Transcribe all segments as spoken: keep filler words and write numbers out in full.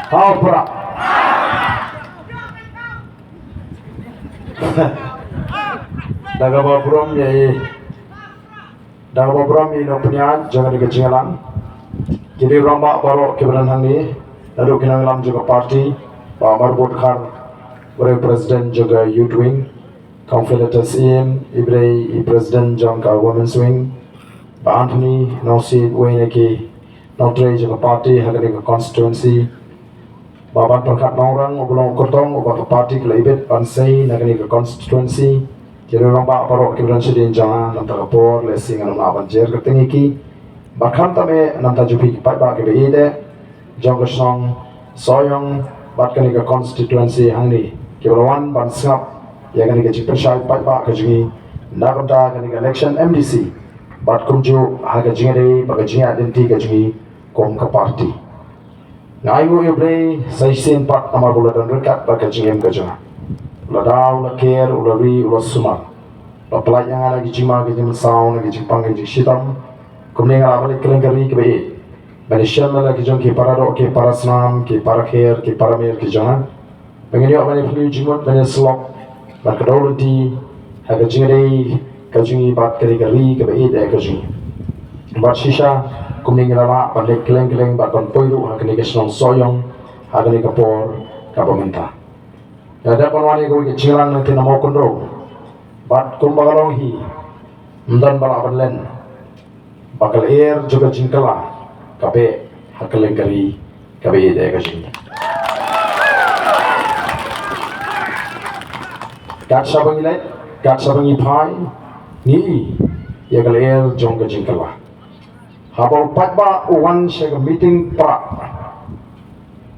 Hau pra. Da kaba burom ïa i. Da kaba burom ïa i nongpynïaid jong kane ka jingïalang. Ki rangbah baroh kiba don hangne, naduh ki nongïalam jong ka party, Bah Marbud Dkhar, uba dei u president jong ka Youth Wing, Kong Philetus Syiem, uba dei i president jong ka Women's Wing, Bah Anthony Nongsiej, uwei na ki nongtrei jong ka party ha kane ka constituency, Bah Banpyrkhat Nongrang, uba long u kyrtong uba ka party ka la ibit ban sei na kane ka constituency. Ki rangbah baroh kiba don shadien jong nga, na kata ka por lehse ngan ym lah ban jer kyrteng ïa ki. Bad khamtam eh na ka bynta jong phi ki paidbah kiba ïeit eh jong ka shnong Sohiong bad kane ka constituency hangne, kiba la wan ban sngap ïa kane ka jingpynshai paidbah ka jong ngi na ka bynta kane ka election M D C, bad kumjuh ha ka jingïadei bad ka jingïaid lynti ka jong ngi kum ka party. Nga ainguh ïa U Blei sa shisien pat namar ba u la don ryngkat bad ka jingim ka jong nga. U la daw, u la ker, u la ri, u la sumar. U la pyllait ïa nga na ki jingma ki jingmynsaw, na ki jingpang ki jingshitom, kumne nga lah ban leit kylleng ka ri kaba ïeit, ban ïashem bad la ki jong ki para doh, ki para snam, ki para kher, ki para miet ki jong nga, ba ngin ïoh ban ïa phylliew jingmut, ban ïa syllok, ban kdew lynti ha ka jingïadei ka jong ngi bad kane ka ri kaba ïeit eh ka jong ngi. Bad shisha kumne ngi la lah ban leit kylleng kylleng bad ban poi ruh ha kane ka shnong Sohiong ha kane ka por kaba mynta. Nga la dep ban wan ïa kawei ka jingïalang na ka tnat Mawkynrew, bad kumba ka long hi, ym don ba lah ban len ba ka lyer jong ka jingkylla ka beh ha kylleng ka ri kaba ïeit eh ka jong ngi. Kat shaba ngi leit, kat shaba ngi phai, ngi i ïa ka lyer jong ka jingkylla. Haba u paidbah u wan sha ka meeting Prah,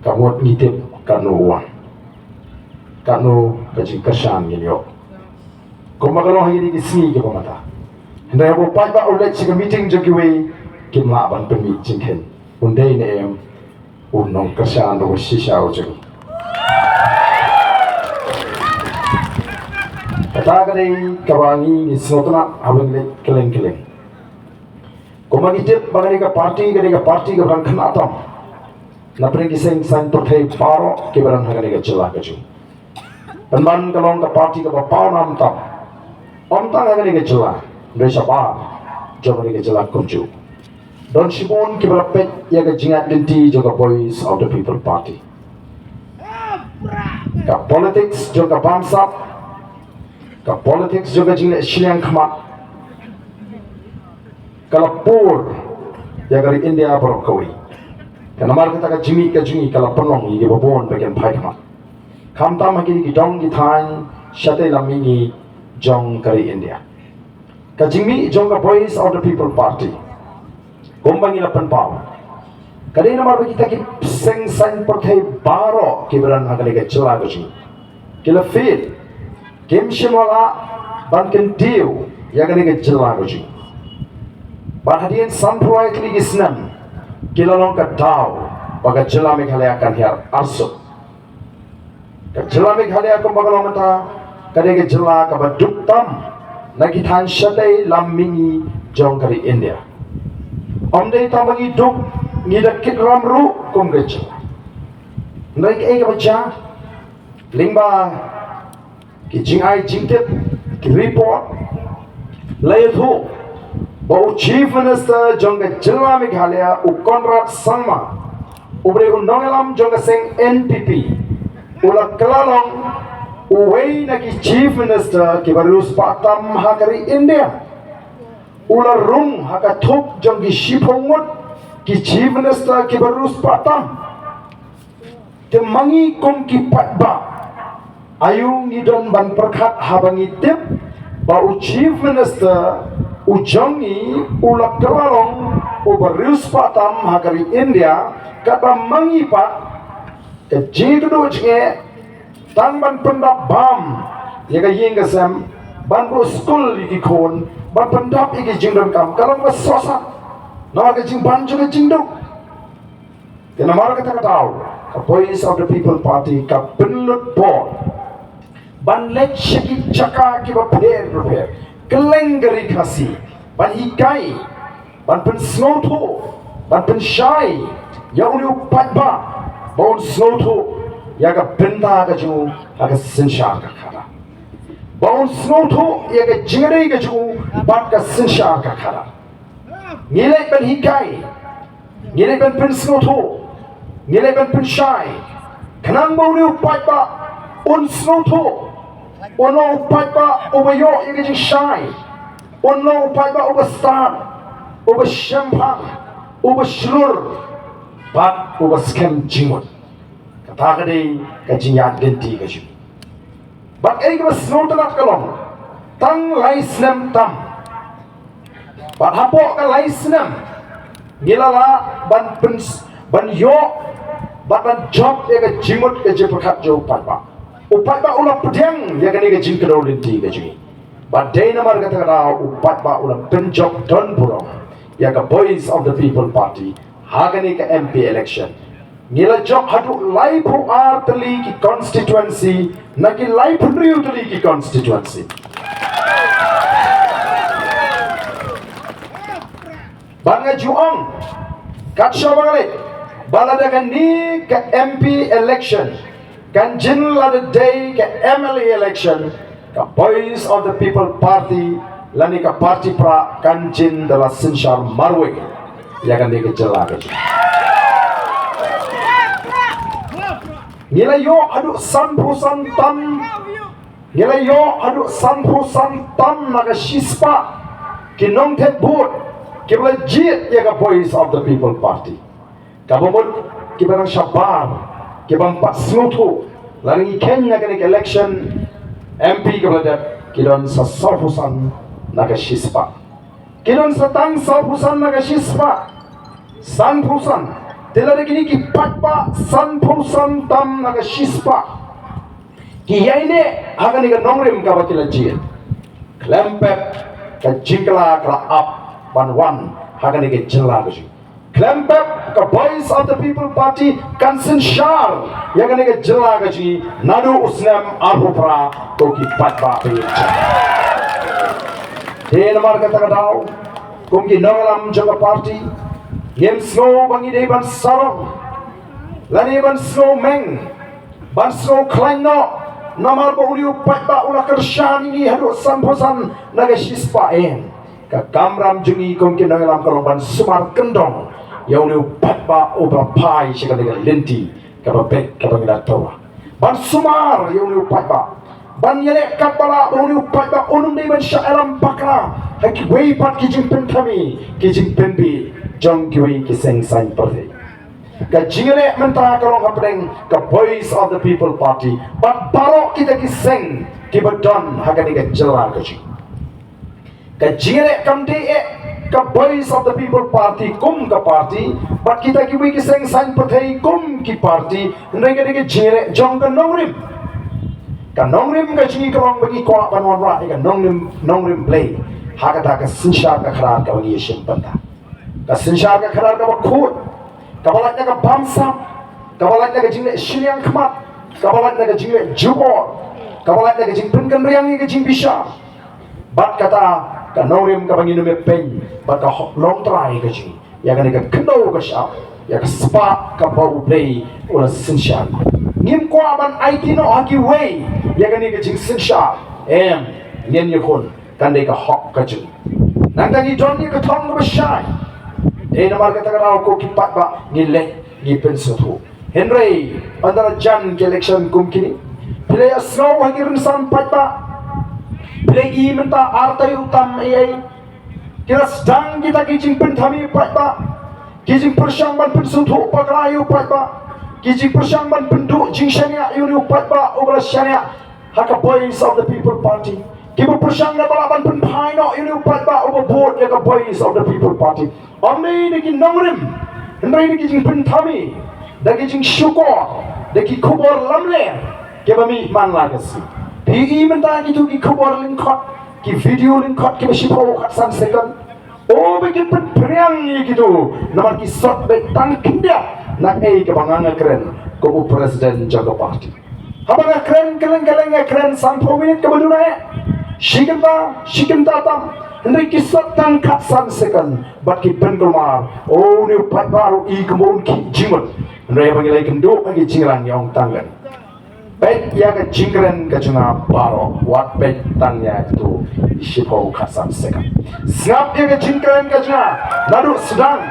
ka mut ngi tip katno u wan, katno ka jingkyrshan ngin ïoh. Kumba ka long ha kine ki sngi kiba mynta. Hynrei haba u paidbah u leit sha ka meeting jong kiwei, kim lah ban pynmih jingkheiñ. Un dei ne em u nongkyrshan ruh shisha u jong ngi. Kata ka dei kaba ngi ngi sngewtynnat haba ngi leit kylleng kylleng. Kumba ngi tip ba kane ka party, kane ka party kaba dang khynnah tam na pdeng ki seng saiñ pyrthei baroh kiba don ha kane ka jylla ka jong ngi. Pynban ka long ka party kaba pawnam tam, ym tang ha kane ka jylla, hynrei shabar jong kane ka jylla kumjuh. Don shibun kiba la peit ïa ka jingïaid lynti jong ka Voice of the People Party. Ka politics jong ka bamsap, ka politics jong ka jingleh shiliang khmat, ka la pur ïa ka ri India baroh kawei. Ka namar kata ka jingmih ka jong ngi ka la pynlong ïa kiba bun ba kin phai khmat, khamtam ha kine ki dong ki thaiñ shatei lam mihngi jong ka ri India. Ka jingmih jong ka Voice of the People Party, kumba ngi la pynpaw, ka dei namar ba kita ki seng saiñ pyrthei baroh kiba don ha kane ka jylla ka jong ngi ki la fit, kim shym la lah ban kyntiew ïa kane ka jylla ka jong ngi. Bad hadien sanphew lai tylli ki snem ki la long ka daw ba ka jylla Meghalaya kan hiar arsut. Ka jylla Meghalaya kumba ka long mynta, ka dei ka jylla kaba duk tam na ki thaiñ shatei lam mihngi jong ka ri India. Ym dei tang ba ngi duk, ngi da kit ram ruh kum ka jylla. Hynrei kaei kaba jia, lyngba ki jingai jingtip, ki report, la ïathuh ba u Chief Minister jong ka jylla Meghalaya, u Conrad Sangma, uba dei u nongïalam jong ka seng N P P, u la kylla long uwei na ki Chief Minister kiba riewspah tam ha ka ri India. U la rung ha ka thup jong ki shiphew ngut ki Chief Minister kiba riewspah tam. Te ma ngi kum ki paidbah, aïu ngi don ban pyrkhat haba ngi tip ba u Chief Minister u jong ngi u la kylla long uba riewspah tam ha ka ri India, katba ma ngi pat ka jingkyrduh jingeh tang ban pyndap bam ïa ka ïing ka sem, ban buh skul ïa ki khun, ban pyndap ïa ki jingdonkam, ka long ba sosat. Namar ka jingbam jong ka jingduk. Te namar kata ka daw ka Voice of the People Party ka pynlut bor ban leit sha ki jaka kiba pher bapher kylleng ka ri Khasi, ban hikai, ban pynsngewthuh, ban pynshai ïa une u paidbah ba un sngewthuh ïa ka bynta ka jong u ha ka synshar ka khadar, ba un sngewthuh ïa ka jingïadei ka jong u bad ka synshar ka khadar. Ngi leit ban hikai, ngi leit ban pynsngewthuh, ngi leit ban pynshai, khnang ba une u paidbah un sngewthuh, un long u paidbah uba ïoh ïa ka jingshai, un long u paidbah uba stad, uba shemphang, uba shlur bad uba skhem jingmut. Kata ka dei ka jingïaid lynti ka jong ngi. Bad kaei kaba sngewtynnat ka long, tang lai snem tam, bad hapoh ka lai snem ngi la lah ban pyn, ban ïoh bad ban jop ïa ka jingmut ka jingpyrkhat jong u paidbah. U paidbah u la pdiang ïa kane ka jingkdew lynti ka jong ngi. Bad dei namar kata ka daw u paidbah u la pynjop don burom ïa ka Voice of the People Party ha kane ka M P election. Ngi la jop haduh laiphew ar tylli ki constituency na ki laiphew hynriew tylli ki constituency. Bad nga ju ong, kat shaba nga leit, ba lada kane ka M P election kan jin lada dei ka M L A election, ka Voice of the People Party lane ka party pra kan jin da la synshar marwei ïa kane ka jylla ka jong ngi. Ngi la ïoh haduh sanphew san tam, ngi la ïoh haduh sanphew san tam na ka shispah ki nongthep vote kiba la jied ïa ka Voice of the People Party. Kaba mut kiba nang shabar, kiba ym pat sngewthuh, lada ngi kheiñ na kane ka election M P kaba la dep, ki don sa sawphew san na ka shispah. Ki don sa tang sawphew san na ka shispah. Sanphew san. Te lada kine ki paidbah sanphew san tam na ka shispah ki ïaineh ha kane ka nongrim kaba ki la jied, khlem pep ka jingkylla ka la ap ban wan ha kane ka jylla ka jong ngi. Khlem pep ka Voice of the People Party kan synshar ïa kane ka jylla ka jong ngi naduh u snem arphew phra, ko ki paidbah ba ïeit. Te namar kata ka daw, kum ki nongïalam jong ka party, ngim sngew ba ngi dei ban sarong lane ban sngew meng, ban sngew khlaiñ noh, namar ba une u paidbah u la kyrshan ïa ngi haduh sanphew san na ka shispah. Em, ka kamram jong ngi kum ki nongïalam ka long ban sumar kyndong ïa une u paidbah uba phai sha kane ka lynti kaba beit kaba ngi la thaw. Ban sumar ïa une u paidbah, ban ïaleh katba lah ba une u paidbah un ym dei ban shah ïalam bakla ha kiwei pat ki jingpynthame, ki jingpynbiej jong kiwei ki seng saiñ pyrthei. Ka jingïaleh mynta ka long hapdeng ka Voice of the People Party bad baroh kita ki seng kiba don ha kane ka jylla ka jong ngi. Ka jingïaleh kam dei eh ka Voice of the People Party kum ka party bad kita kiwei ki seng saiñ pyrthei kum ki party, hynrei ka dei ka jingïaleh jong ka nongrim. Ka nongrim ka jong ngi ka long ba ngi kwah ban wanrah ïa ka nongrim, nongrim Blei ha kata ka synshar ka khadar kaba ngi ïashim bynta. Ka synshar ka khadar kaba khuid, kaba lait na ka bamsap, kaba lait na ka jingleh shiliang khmat, kaba lait na ka jingleh jubor, kaba lait na ka jingpynkynriang ïa ka jingbishar. Bad kata ka nongrim kaba ngin ym ïapeiñ bad ka hok longtrai ka jong ngi ïa kane ka khyndew ka shyiap, ïa ka spah kaba U Blei u la synshar. Ngim kwah ban aiti noh ha kiwei ïa kane ka jingsynshar. Em, ngin ïakhun, kan dei ka hok ka jong ngi. Nangta ngi don ïa ka thong kaba shai. Dei namar kata ka daw ko ki paidbah ngi leit ngi pynsngewthuh. Hynrei ynda la jan ki election kum kine, phi la ïohsngew ha ki rynsan paidbah, phi la i mynta ar taïew tam ei ei, ki la sdang kita ki jingpynthame paidbah, ki jingpyrshang ban pynsngewthuh bakla ïa u paidbah, ki jingpyrshang ban pynduh jingshaniah ïa une u paidbah uba la shaniah ha ka Voice of the People Party. Kiba pyrshang da ba lah ban pynphai noh ïa une u paidbah uba vote ïa ka Voice of the People Party. Ym dei da ki nongrim, hynrei da ki jingpynthame, da ki jingshukor, da ki khubor lamler kiba mih man la ka sngi. Phi i mynta kito ki khubor lyngkhot, ki video lyngkhot kiba shiphew khatsan second. O, ba ki pynphriang ïa kito, namar ki sot beit tang khyndiat na kaei kaba nga nga kren kum u president jong ka party. Haba nga kren kylleng kylleng nga kren sanphew minit kaba duna eh, shi kynta, shi kynta tam. Hynrei ki sot tang khatsan second bad ki pynkulmar. O, une u paidbah ruh i kumba un khih jingmut. Hynrei haba ngi la ïakynduh ha ki jingrang, ngi ong tang kane. Peit ïa ka jingkren ka jong nga baroh, wat peit tang ïa kito ki shiphew khatsan second. Sngap ïa ka jingkren ka jong nga naduh sdang.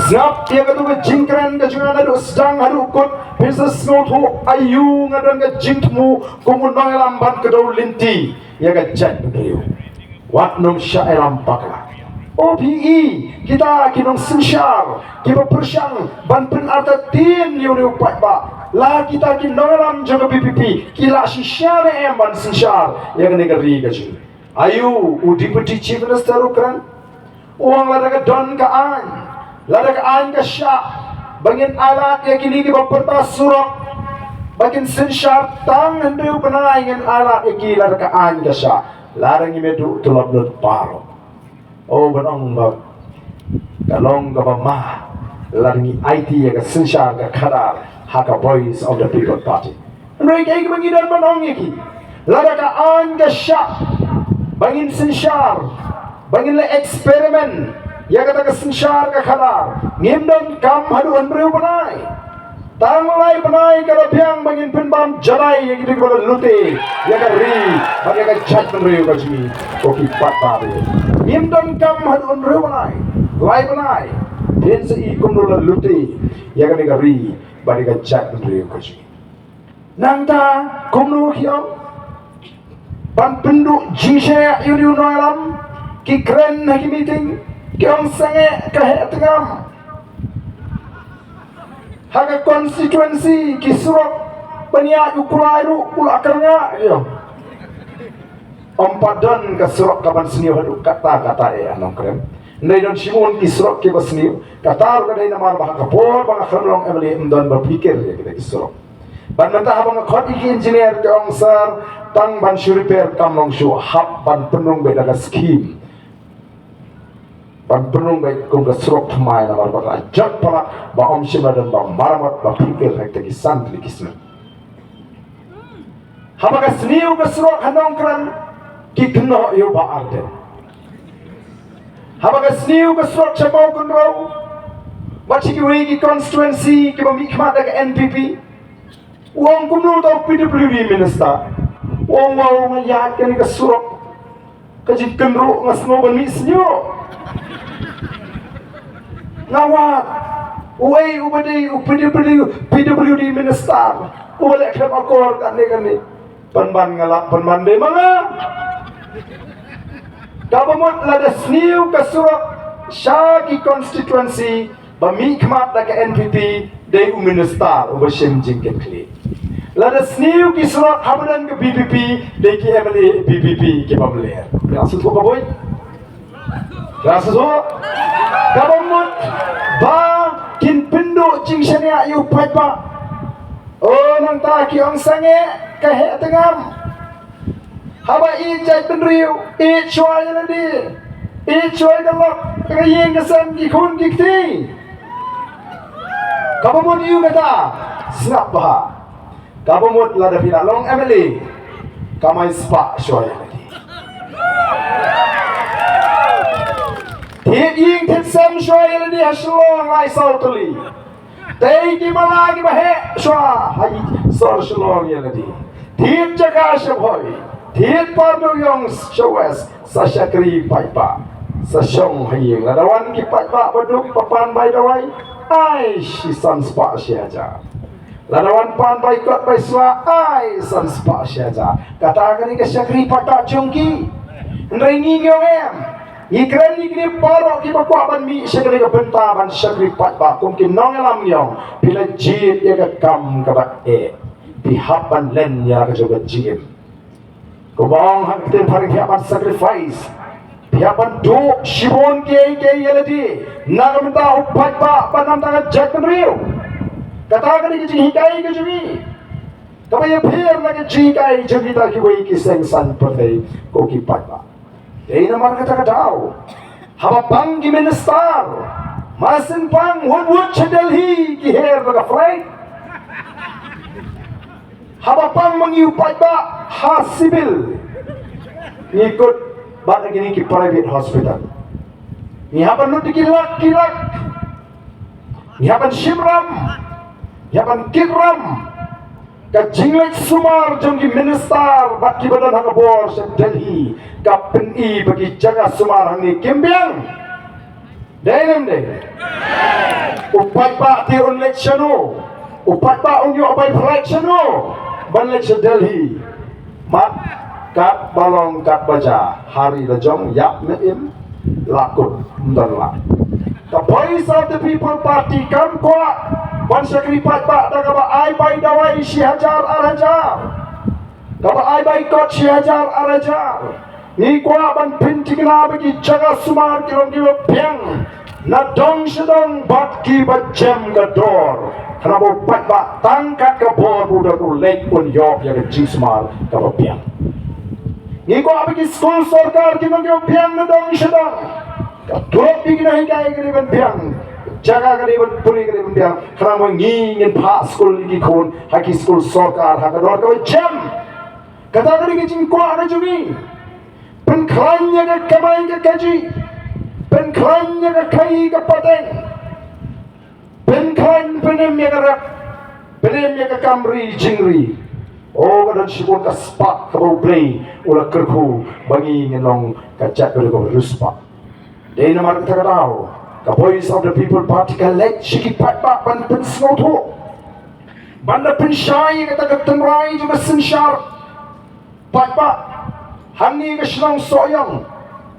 Sngap ïa kato ka jingkren ka jong nga naduh sdang haduh kut. Phin sa sngewthuh aïu nga don ka jingthmu kum u nongïalam ban kdew lynti ïa ka jaitbynriew. Wat nym shah ïalam bakla. O phi i, kita ki nongsynshar kiba pyrshang ban pynartatien ïa une u paidbah, la kita ki nongïalam jong ka V P P ki lah shisha ne em ban synshar ïa kane ka ri ka jong ngi? Aïu u Deputy Chief Minister u kren? U ong lada ka don ka aiñ, lada ka aiñ ka shah, ba ngin ailad ïa kine kiba pyrta surok ba kin synshar tang hynriew bnai, ngin ailad ïa ki lada ka aiñ ka shah. Lada ngim ïa duh, to la blut baroh. O, ban ong ba ka long kaba ma lada ngi aiti ïa ka synshar ka khadar ha ka Voice of the People Party. Hynrei kaei kaba ngi don ban ong ïa ki, lada ka aiñ ka shah ba ngin synshar, ba ngin leh experiment ïa kata ka synshar ka khadar, ngim donkam haduh hynriew bnai. Tang lai bnai ka la biang ba ngin pynbam jalai ïa kito kiba la lute ïa ka ri bad ïa ka jaitbynriew ka jong ngi, ko ki paidbah. Ngim donkam haduh hynriew bnai, lai bnai, phin sa i kumno la lute ïa kane ka ri bad ïa ka jaitbynriew ka jong ngi. Nangta kumno ki ong? Ban pynduh jingshaniah ïa une u nongïalam, ki kren ha ki meeting, ki ong sangeh ka heh tngam. Ha ka constituency ki surok ban ïaid u kulai ruh u la kyrngah ïa. Ym pat don ka surok kaban sniew haduh katta katta eh, ha Nongkrem. Hynrei don shibun ki surok kiba sniew. Kata ruh ka dei namar ba ha ka por ba nga khlem long M L A ym don ba phikir ïa kita ki surok. Bad mynta haba nga khot ïa ki engineer ki ong sir, tang ban shu repair kam long shuh, hap ban pynrung beit da ka scheme. Ban pynrung beit kum ka surok thymmai namar ba ka la jot palat ba ym shym la don ba maramot ba phikir ha kita ki san tylli ki snem. Haba ka sniew ka surok ha Nongkrem ki kynnoh ïa u Bah Ardent. Haba ka sniew ka surok sha Mawkynrew bad sha kiwei ki constituency kiba mihkhmat da ka N P P. U ong kumno uta u P W D minister? U ong, wow, nga ïaid kane ka surok, ka jingkynruh nga sngew ban mih sniew. Nga wad uei uba dei u P W D, P W D minister uba leh khlem akor kane kane. Pynban nga lah pynban dei ma nga. Kaba mut lada sniew ka surok sha ki constituency ba mihkhmat da ka N P P dei u minister uba shim jingkitkhlieh. Lada sniew ki surok haba don ka V P P dei ki M L A V P P kiba mler. Phi la sngewthuh kaba bun? Phi la sngewthuh? Kaba mut ba kin pynduh jingshaniah ïa u paidbah. O, nangta ki ong sangeh ka heh tngam. Haba ïeit jaitbynriew, ïeit shuwa ïa lade, ïeit shuwa ïa ka lok, ka ïing ka sem, ki khun ki kti. Kaba mut ïa kata, sngap bha. Kaba mut lada phi la long M L A, kamai spah shuwa ïa lade. Thied ïing thied sem shuwa ïa lade ha Shillong lai saw tylli. Tei ki mala kiba heh shuwa ha sor Shillong ïa lade. Thied jaka sha Bhoi, thied Pardewïong sha West, sa shakri paidbah, sa shong ha ïing. Lada wan ki paidbah ba duk ba pan bai dawai, ai shi san spah shi hajar. Lada wan pan bai kot bai swa, ai san spah shi hajar. Kata ka dei ka shakri paidbah jong ki. Hynrei ngi ngi ong em. Ngi kren ïa kine baroh kiba kwah ban mih sha kane ka bynta ban shakri paidbah kum ki nongïalam, ngi ong phi la jied ïa ka kam kaba eh. Phi hap ban len ïa ka jong ka jingim. Kumba ong ha ka ktien phareng, phi hap ban sacrifice. Phi hap ban duh shibun kiei kiei ïa lade na ka bynta u paidbah bad na ka bynta ka jaitbynriew. Kata ka dei ka jinghikai ka jong ngi. Kaba ïapher na ka jinghikai jong kita kiwei ki seng saiñ pyrthei, ko ki paidbah. Dei namar kata ka daw, haba pang ki minister, mar shen pang wut wut sha Delhi ki her da ka flight. Haba pang ma ngi u paidbah ha civil, ngi kut bad na kine ki private hospital. Ngi hap ban lut da ki lak ki lak. Ngi hap ban shim ram, ngi hap ban kit ram. Ka jingleit sumar jong ki minister bad kiba don ha ka bor sha Delhi ka pyni ba ki jaka sumar hangne kim biang. Dei ne em dei? U paidbah te un leit shano? U paidbah un ïoh bai pyrshah shano ban leit sha Delhi? Mat, katba long katba jia, ha ri la jong, ïap ne im, la kut, ym don lad. Ka Voice of the People Party kam kwah ban shakri paidbah da kaba ai bai dawai shi hajar ar hajar, kaba ai bai kot shi hajar ar hajar. Ngi kwah ban pynthikna ba ki jaka sumar ki long kiba biang na dong sha dong bad kiba jem ka dor. Khnang ba u paidbah tang kat ka bor ba u don u leit un ïoh ïa ka jingsumar kaba biang. Ngi kwah ba ki skul sorkar ki long kiba biang na dong sha dong. Ka dor ba ki nonghikai ka dei ban biang, jaka ka dei ban pule ka dei ban biang. Khnang ba ngi ngin phah skul ïa ki khun ha ki skul sorkar ha ka dor kaba jem. Kata ka dei ka jingkwah ka jong ngi. Pynkhlaiñ ïa ka kamai ka kajih, pynkhlaiñ ïa ka khaii ka pateng, pynkhlaiñ, pynim ïa ka rep, pynim ïa ka kam ri jingri. O, ka don shibun ka spah kaba U Blei u la kyrkhu ba ngi ngin long ka jaitbynriew kaba riewspah. Dei namar kata ka daw ka Voice of the People Party ka leit sha ki paidbah ban pynsngewthuh, ban da pynshai ïa kata ka tynrai jong ka synshar paidbah. Hangne ka shnong Sohiong,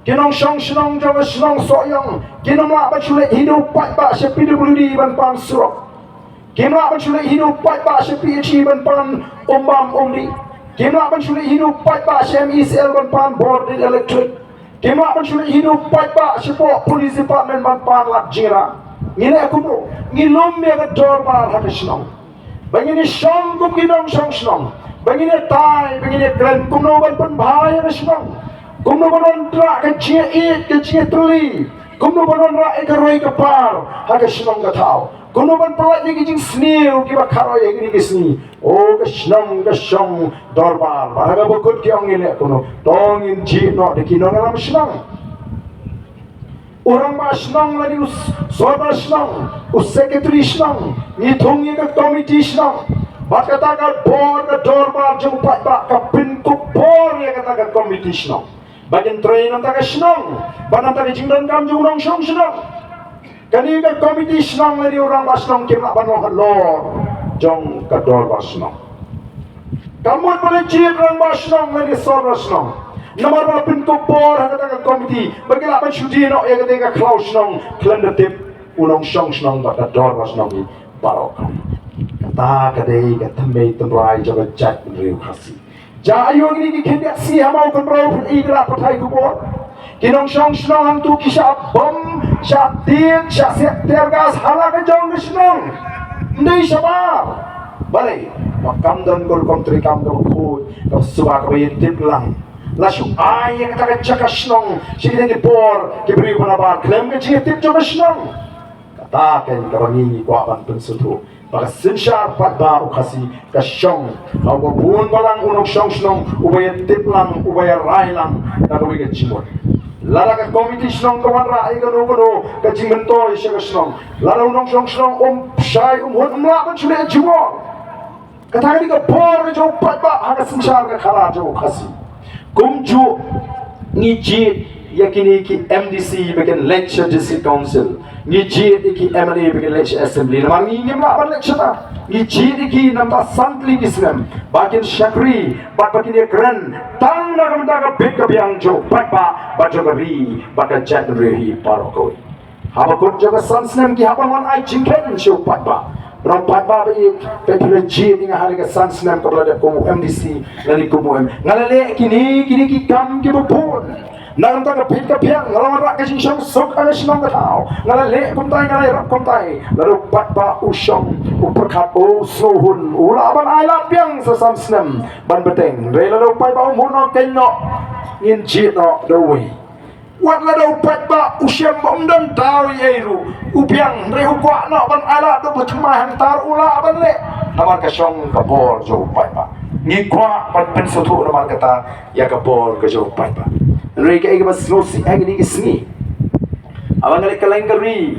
ki nongshong shnong jong ka shnong Sohiong kim lah ban shu leit hi da u paidbah sha P W D ban pan surok. Kim lah ban shu leit hi da u paidbah sha P H E ban pan umbam umdih. Kim lah ban shu leit hi da u paidbah sha M E C L ban pan bor din electric. Kim lah ban shu leit hi da u paidbah shapoh police department ban pan lad jingïarap. Ngi leh kumno? Ngi lum ïa ka dorbar ha ka shnong. Ba ngin ïa shong kum ki nongshong shnong, ba ngin ïa tai, ba ngin ïa kren kumno ban pynbha ïa ka shnong, kumno ban wanrah ka jingïaieit, ka jingïatylli, kumno ban wanrah ïa ka roi ka par ha ka shnong ka thaw, kumno ban pyllait ïa ki jingsniew kiba kharoi ha kine ki sngi. O, ka shnong ka shong dorbar, bad ha kaba kut ki ong ngi leh kumno? To ngin jied noh da ki nongïalam shnong. U rangbah shnong lane u s-, sordar shnong, u secretary shnong, ngi thung ïa ka komiti shnong. Bad kata ka bor ka dorbar jong u paidbah ka pynkup bor ïa kata ka komiti shnong ba kin trei na kata ka shnong, bad na kata ka jingdonkam jong u nongshong shnong. Kane ka komiti shnong lane u rangbah shnong kim lah ban long halor jong ka dorbar shnong. Ka mut ba la jied rangbah shnong lane sordar shnong, namar ba la pynkup bor ha kata ka komiti ba ki lah ban shu die noh ïa kata ka khlaw shnong khlem da tip u nongshong shnong bad ka dorbar shnong hi baroh. Kata ka dei ka thymmei tynrai jong ka jaitbynriew Khasi. Jia aiu kine ki khyndiat sngi ha Mawkynrew phi i ki la pathai khubor? Ki nongshong shnong hangtu ki shah bom, shah tied, shah siat tear gas ha la ka jong ka shnong. Ym dei shabar. Balei? Ba kam don ka rukom treikam kaba khuid, kaba suba, kaba ïatip lang. La shu ai ïa kata ka jaka shnong sha kine ki bor ki briew ba nabar khlem ka jingïatip jong ka shnong. Kata ka dei kaba ngi ngi kwah ban pynsngewthuh ba ka synshar paidbah u Khasi ka shong ha uba bun balang u nongshong shnong uba ïatip lang, uba ïarai lang na kawei ka jingmut. Lada ka komiti shnong ka wanrah ïa kano kano ka jingmyntoi sha ka shnong, lada u nongshong shnong um shai um hut, um lah ban shu leh jingmut. Kata ka dei ka bor ka jong u paidbah ha ka synshar ka khara jong u Khasi. Kumjuh ngi jied ïa kine ki M D C ba kin leit sha District Council. Ngi jied ïa ki M L A ba kin leit sha Assembly. Namar ngi ngim lah ban leit shata. Ngi jied ïa ki na bynta san tylli ki snem ba kin shakri bad ba kin ïakren tang na ka bynta ka bit ka biang jong u paidbah bad jong ka ri bad ka jaitbynriew hi baroh kawei. Haba kut jong ka san snem ki hap ban wan ai jingkren sha u paidbah. Ba u paidbah ba ïeit, phi la jied ïa nga ha kane ka san snem kaba la dep kum u M D C lane kum u M, nga la leh kine kine ki kam kiba bun. Na ka bynta ka bit ka biang, nga la wanrah ka jingshongsuk ha ka shnong ka thaw. Nga la leh kumtai, nga la ïarap kumtai. Lada u paidbah u shong, u pyrkhat, u sngewhun, u lah ban ai lad biang sa san snem ban bteng. Hynrei lada u paidbah um hun noh, keiñ noh, ngin jied noh da uwei. Wat lada u paidbah u shem ba um don daw ei ei ruh, u biang, hynrei u kwah noh ban ai lad da uba thymmai hangta ruh u lah ban leh. Namar ka shong ka bor jong u paidbah. Ngi kwah ban pynsngewthuh namar kata ïa ka bor ka jong u paidbah. Hynrei kaei kaba sngewsih ha kine ki sngi, haba nga leit kylleng ka ri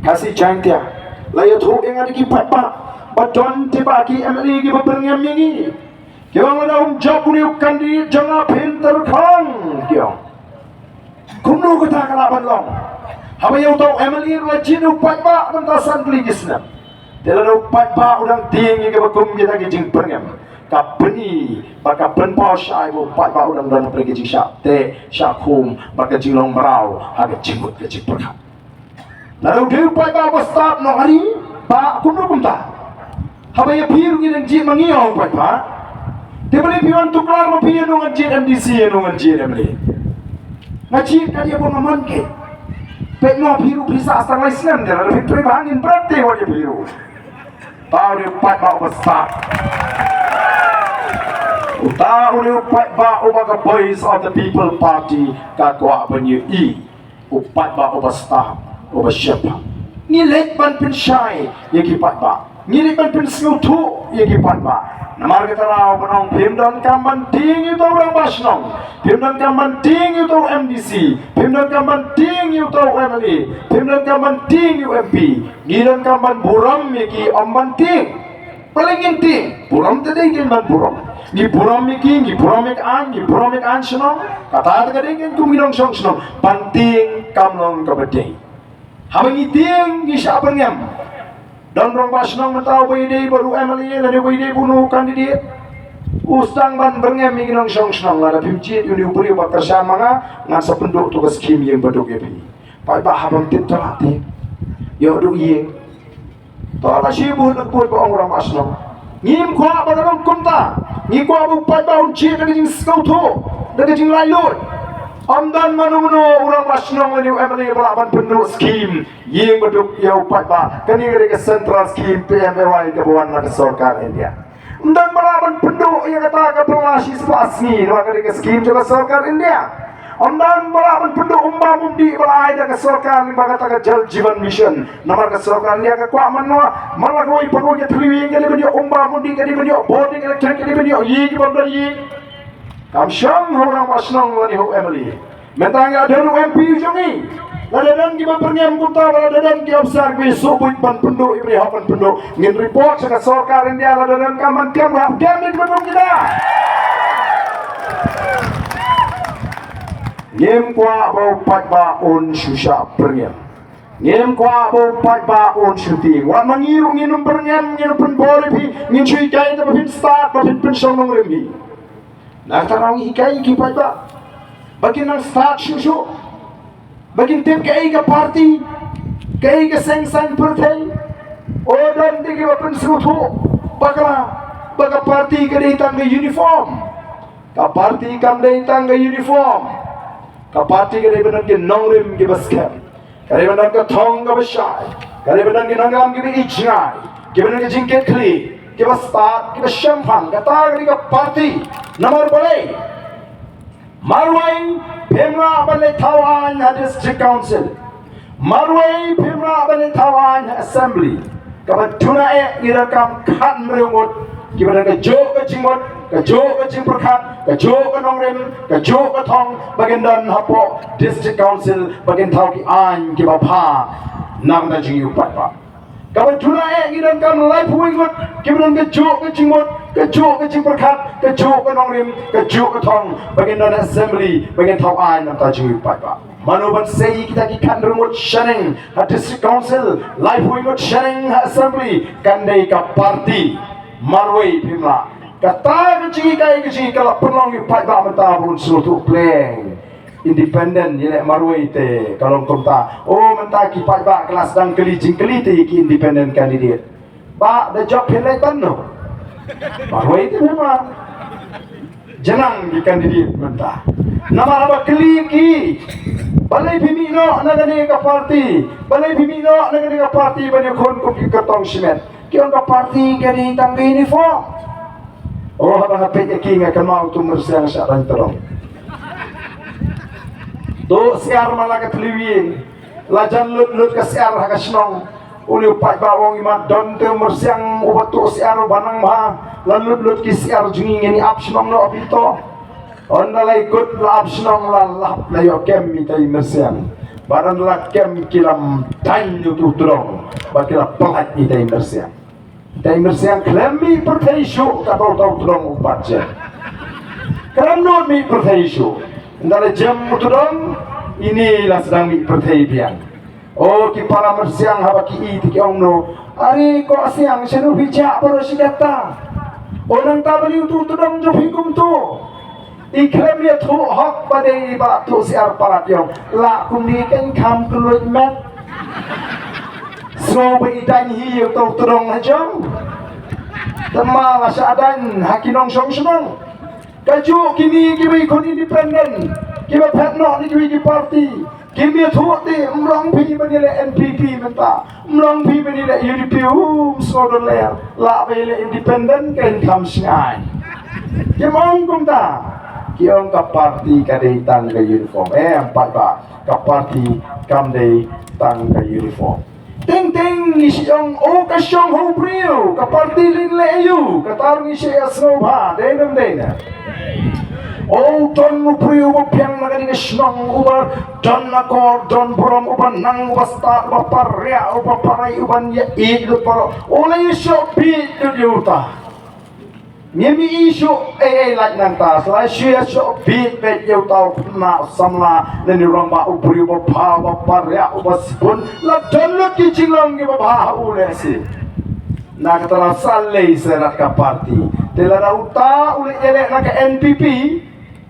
Khasi Jaiñtia, La ïathuh ïa nga da ki paidbah ba don te ba ki M L A kiba pyrngem ïa ngi. Ki ong lada um jop une u candidate jong nga phin tyrkhong, ki ong. Kumno kata ka lah ban long? Haba ïa uta u M L A ruh la jied u paidbah mynta san tylli ki snem. Te lada u paidbah u dang tieng ïa kiba kum kita ki jingpyrngem, ka pyni ba ka pynpaw shai ba u paidbah u dang don hapdeng ka jingshah teh shah khum bad ka jinglong mraw ha ka jingmut ka jingpyrkhat. Lada u dei u paidbah uba stad nongari, ba kumno kumta? Haba ïa phi ruh ngi dang jied ma ngi, ong u paidbah. Te balei phi wan tuklar ma phi, ïa no ngan jied M D C, ïa no ngan jied M L A? Nga jied ka dei bun nga mon ke. Peit mo phi ruh phi sah tang lai snem, te lada phi trei bha ngin bret te wat ïa phi ruh. Uta u dei u paidbah uba stad. Uta u dei u paidbah uba ka Voice of the People Party ka kwah ban ïohi. U paidbah uba stad, uba shemphang. Ngi leit ban pynshai ïa ki paidbah. Ngi leit ban pynsngewthuh ïa ki paidbah. Namar kata la u ban ong phim donkam ban tieng ïa uta u rangbah shnong. Phim donkam ban tieng ïa uta u M D C. Phim donkam ban tieng ïa uta u M L A. Phim donkam ban tieng ïa u M P. Ngi donkam ban burom ïa ki, ym ban tieng. Balei ngin tieng? Burom te dei ngin ban burom. Ngi burom ïa ki, ngi burom ïa ka aiñ, ngi burom ïa ka aiñ shnong. Kata te ka dei ngin kum ngi nongshong shnong. Ban tieng kam long kaba dei. Haba ngi tieng ngi shah pyrngem. Don rangbah shnong mynta uba ïadei bad u M L A lane uba ïadei bad u candidate. U sdang ban pyrngem ïa ki nongshong shnong, lada phim jied ïa une u briew ba kyrshan ma nga, ngan sa pynduh tu ka skim ïing baduk ïa phi. Paidbah haba ym tip ta la tieng. Ïoh duh ïing. To la shi bun la bun ba ong rangbah shnong. Ngim kwah ba ka long kumta. Ngi kwah ba u paidbah un jied da ka jingsngewthuh, da ka jinglaitluid. Ym don mano mano u rangbah shnong lane u M L A ba lah ban pynduh skim ïing baduk ïa u paidbah. Kane ka dei ka central scheme P M A Y kaba wan na ka sorkar India. Ym don ba lah ban pynduh ïa kata ka pynlah shispah sngi, namar ka dei ka skim jong ka sorkar India. Ym don ba lah ban pynduh umbam umdih ba la ai da ka sorkar lyngba kata ka Jal Jeevan Mission. Namar ka sorkar India ka kwah man la, man la kawei pa kawei ka thliew ïing ka dei ban ïoh umbam umdih, ka dei ban ïoh bording electric, ka dei ban ïoh ïing kiba ym don ïing. Kam shong ha u rangbah shnong lane ha u M L A. Mynta nga don u M P u jong ngi. Lada don kiba pyrngem kumta, lada don ki officer kiba sngewbha ban pynduh, ïa ki hok ban pynduh, ngin report sha ka sorkar India, lada don kam ban kem, hap kem ïa kiba pynduh kita. Ngim kwah ba u paidbah un shu shah pyrngem. Ngim kwah ba u paidbah un shu tieng. Wat ma ngi ruh ngin ym pyrngem, ngin ym pynbor ïa phi, ngin shu hikai te ba phin stad, ba phin pynshong nongrim hi. Na kata ngi hikai ïa ki paidbah ba kin nang stad shuh shuh, ba kin tip kaei ka party, kaei ka seng saiñ pyrthei. O don te kiba pynsngewthuh bakla ba ka party ka dei tang ka uniform. Ka party kam dei tang ka uniform. Ka party ka dei ban don ki nongrim kiba skhem. Ka dei ban don ka thong kaba shai. Ka dei ban don ki nongïalam kiba ïeit jngai, kiba don ka jingkitkhlieh, kiba stad, kiba shemphang. Kata ka dei ka party. Namar balei? Marwei phim lah ban leit thaw aiñ ha District Council. Marwei phim lah ban leit thaw aiñ ha Assembly. Kaba duna eh ngi donkam khathynriew ngut kiba don kajuh ka jingmut, kajuh ka jingpyrkhat, kajuh ka nongrim, kajuh ka thong ba kin don hapoh District Council ba kin thaw ki aiñ kiba bha na ka bynta jong ngi u paidbah. Kaba duna eh ngi donkam laiphew ngut kiba don kajuh ka jingmut, kajuh ka jingpyrkhat, kajuh ka nongrim, kajuh ka thong ba kin don Assembly ba kin thaw aiñ na ka bynta jong ngi u paidbah. Mano ban sei kita ki khathynriew ngut shaneng ha District Council, laiphew ngut shaneng ha Assembly? Kan dei ka party. Marwei phim lah. Kata ka jinghikai ka jinghikai ka la pynlong ïa u paidbah mynta ba un sngewthuh pleng. Independent ïa leh marwei te ka long kumta. O mynta ki paidbah ka la sdang kylli jingkylli te ïa ki independent candidate. Bah, da jop phi leit ban no? Marwei te phim lah. Janang ki candidate mynta. Namar ba kylli ki, balei phi mih noh na kane ka party? Balei phi mih noh na kane ka party ban ïakhun kum ki kyrtong shimet? Ki ong ka party ka dei tang ka uniform. O haba nga peit ïa ki nga kynmaw tu myrsiang sha rang tyrong. Tu syiar ma la ka thliew ïing. La jan lut lut ka syiar ha ka shnong. Une u paidbah u ong i mat don te myrsiang uba tuh syiar uba nang bha. La lut lut ki syiar jong ngi ngin ïa ap shnong noh phi to. Ynda la ïakut la ap shnong la lap la ïoh kem ita i myrsiang. Bad ynda la kem ki la mtaiñ utu u tdong bad ki la pynlait ïa itai i myrsiang. Itai i myrsiang khlem mih pyrthei shuh, kata uta u tdong u pat jem. Khlem nud mih pyrthei shuh. Ynda la jem u tdong, ine la sdang mih pyrthei biang. O ki para myrsiang, haba ki i te ki ong, no, ari ko Asiang, shano phi jah baroh shi katta? O nangta balei utu u tdong jong phi kumto? I khlem ïathuh hok ba dei i Bah Thusiar Palat, ïoh lah kumne, kan kham kylluid met. Sngew ba i dang hi ïa uta u tdong ha jong. Te ma la shah dang ha ki nongshong shnong. Kajuh kine kiba i khun independent, kiba phet noh na kiwei ki party, kim ïathuh te, ym long phi ban ïaleh N P P mynta, ym long phi ban ïaleh U D P, um, sngew don ler, lah ba ïaleh independent kan kham shngaiñ. Kim ong kumta, ki ong ka party ka dei tang ka uniform. Em pat ba, ka party kam dei tang ka uniform. Teng teng ngi shu ong, o ka shong ha u briew, ka party lynleh aïu, kata ruh ngi shu ïa sngewbha, dei ne ym dei ne? O don u briew uba biang na kane ka shnong, uba don akor, don burom, uba nang, uba stad, uba pariah, uba pariah, uba ïa ïeit lut baroh. O la ïa shoh bieit lut ïa uta. Ngim i shuh ei ei lait nangta, sa la shu ïa shoh bieit beit ïa uta u khynnah samla lane u rangbah, u briew uba bha, uba pariah, uba sbun, la don lut ki jinglong kiba bha ha u lehse. Na kata la sa lei seret ka party. Te lada uta u leit ïaleh na ka N P P,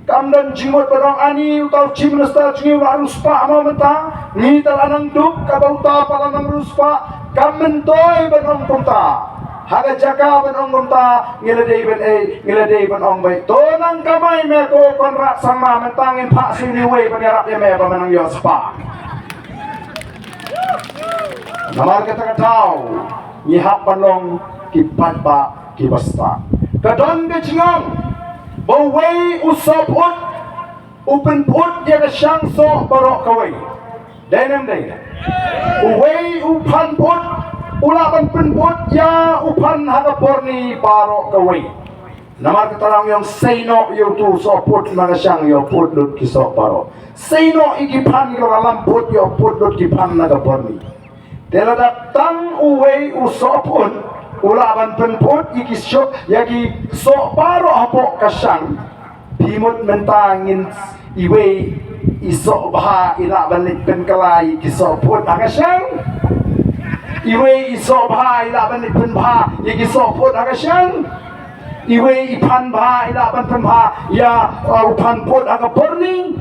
kam don jingmut ban ong, ani uta u Chief Minister jong ngi u la riewspah mo mynta, ngi te la nang duk, kaba uta pat la nang riewspah, kam myntoi ban ong kumta. Ha ka jaka ban ong kumta, ngi la dei ban ei, ngi la dei ban ong beit, to nang kamai me ko Conrad Sangma, mynta ngin phah shuh ïa uwei ban ïarap ïa me ba me nang ïoh spah. Namar kata ka daw ngi hap ban long ki paidbah kiba stad. Ka don ka jingong ba uwei u sohpyut u pynpyut ïa ka shang soh baroh kawei. Dei ne ym dei? Uwei u phanpyut u lah ban pynpyut ïa u phan ha ka byrni baroh kawei. Namar kata la ong, ïong sei noh ïa utu u sohpyut na ka shang, ïoh pyut lut ki soh baroh. Sei noh ïa ki phan, ïoh la lam pyut, ïoh pyut lut ki phan na ka byrni. Te lada tang uwei u sohpyut u lah ban pynpyut ïa ki soh, ïa ki soh baroh hapoh ka shang. Phi mut mynta ngin, iwei i soh bha i lah ban leit pynkylla ïa ki sohpyut ha ka shang? Iwei i soh bha i lah ban leit pynbha ïa ki sohpyut ha ka shang? Iwei i phan bha i lah ban pynbha ïa, uh, u phanpyut ha ka byrni?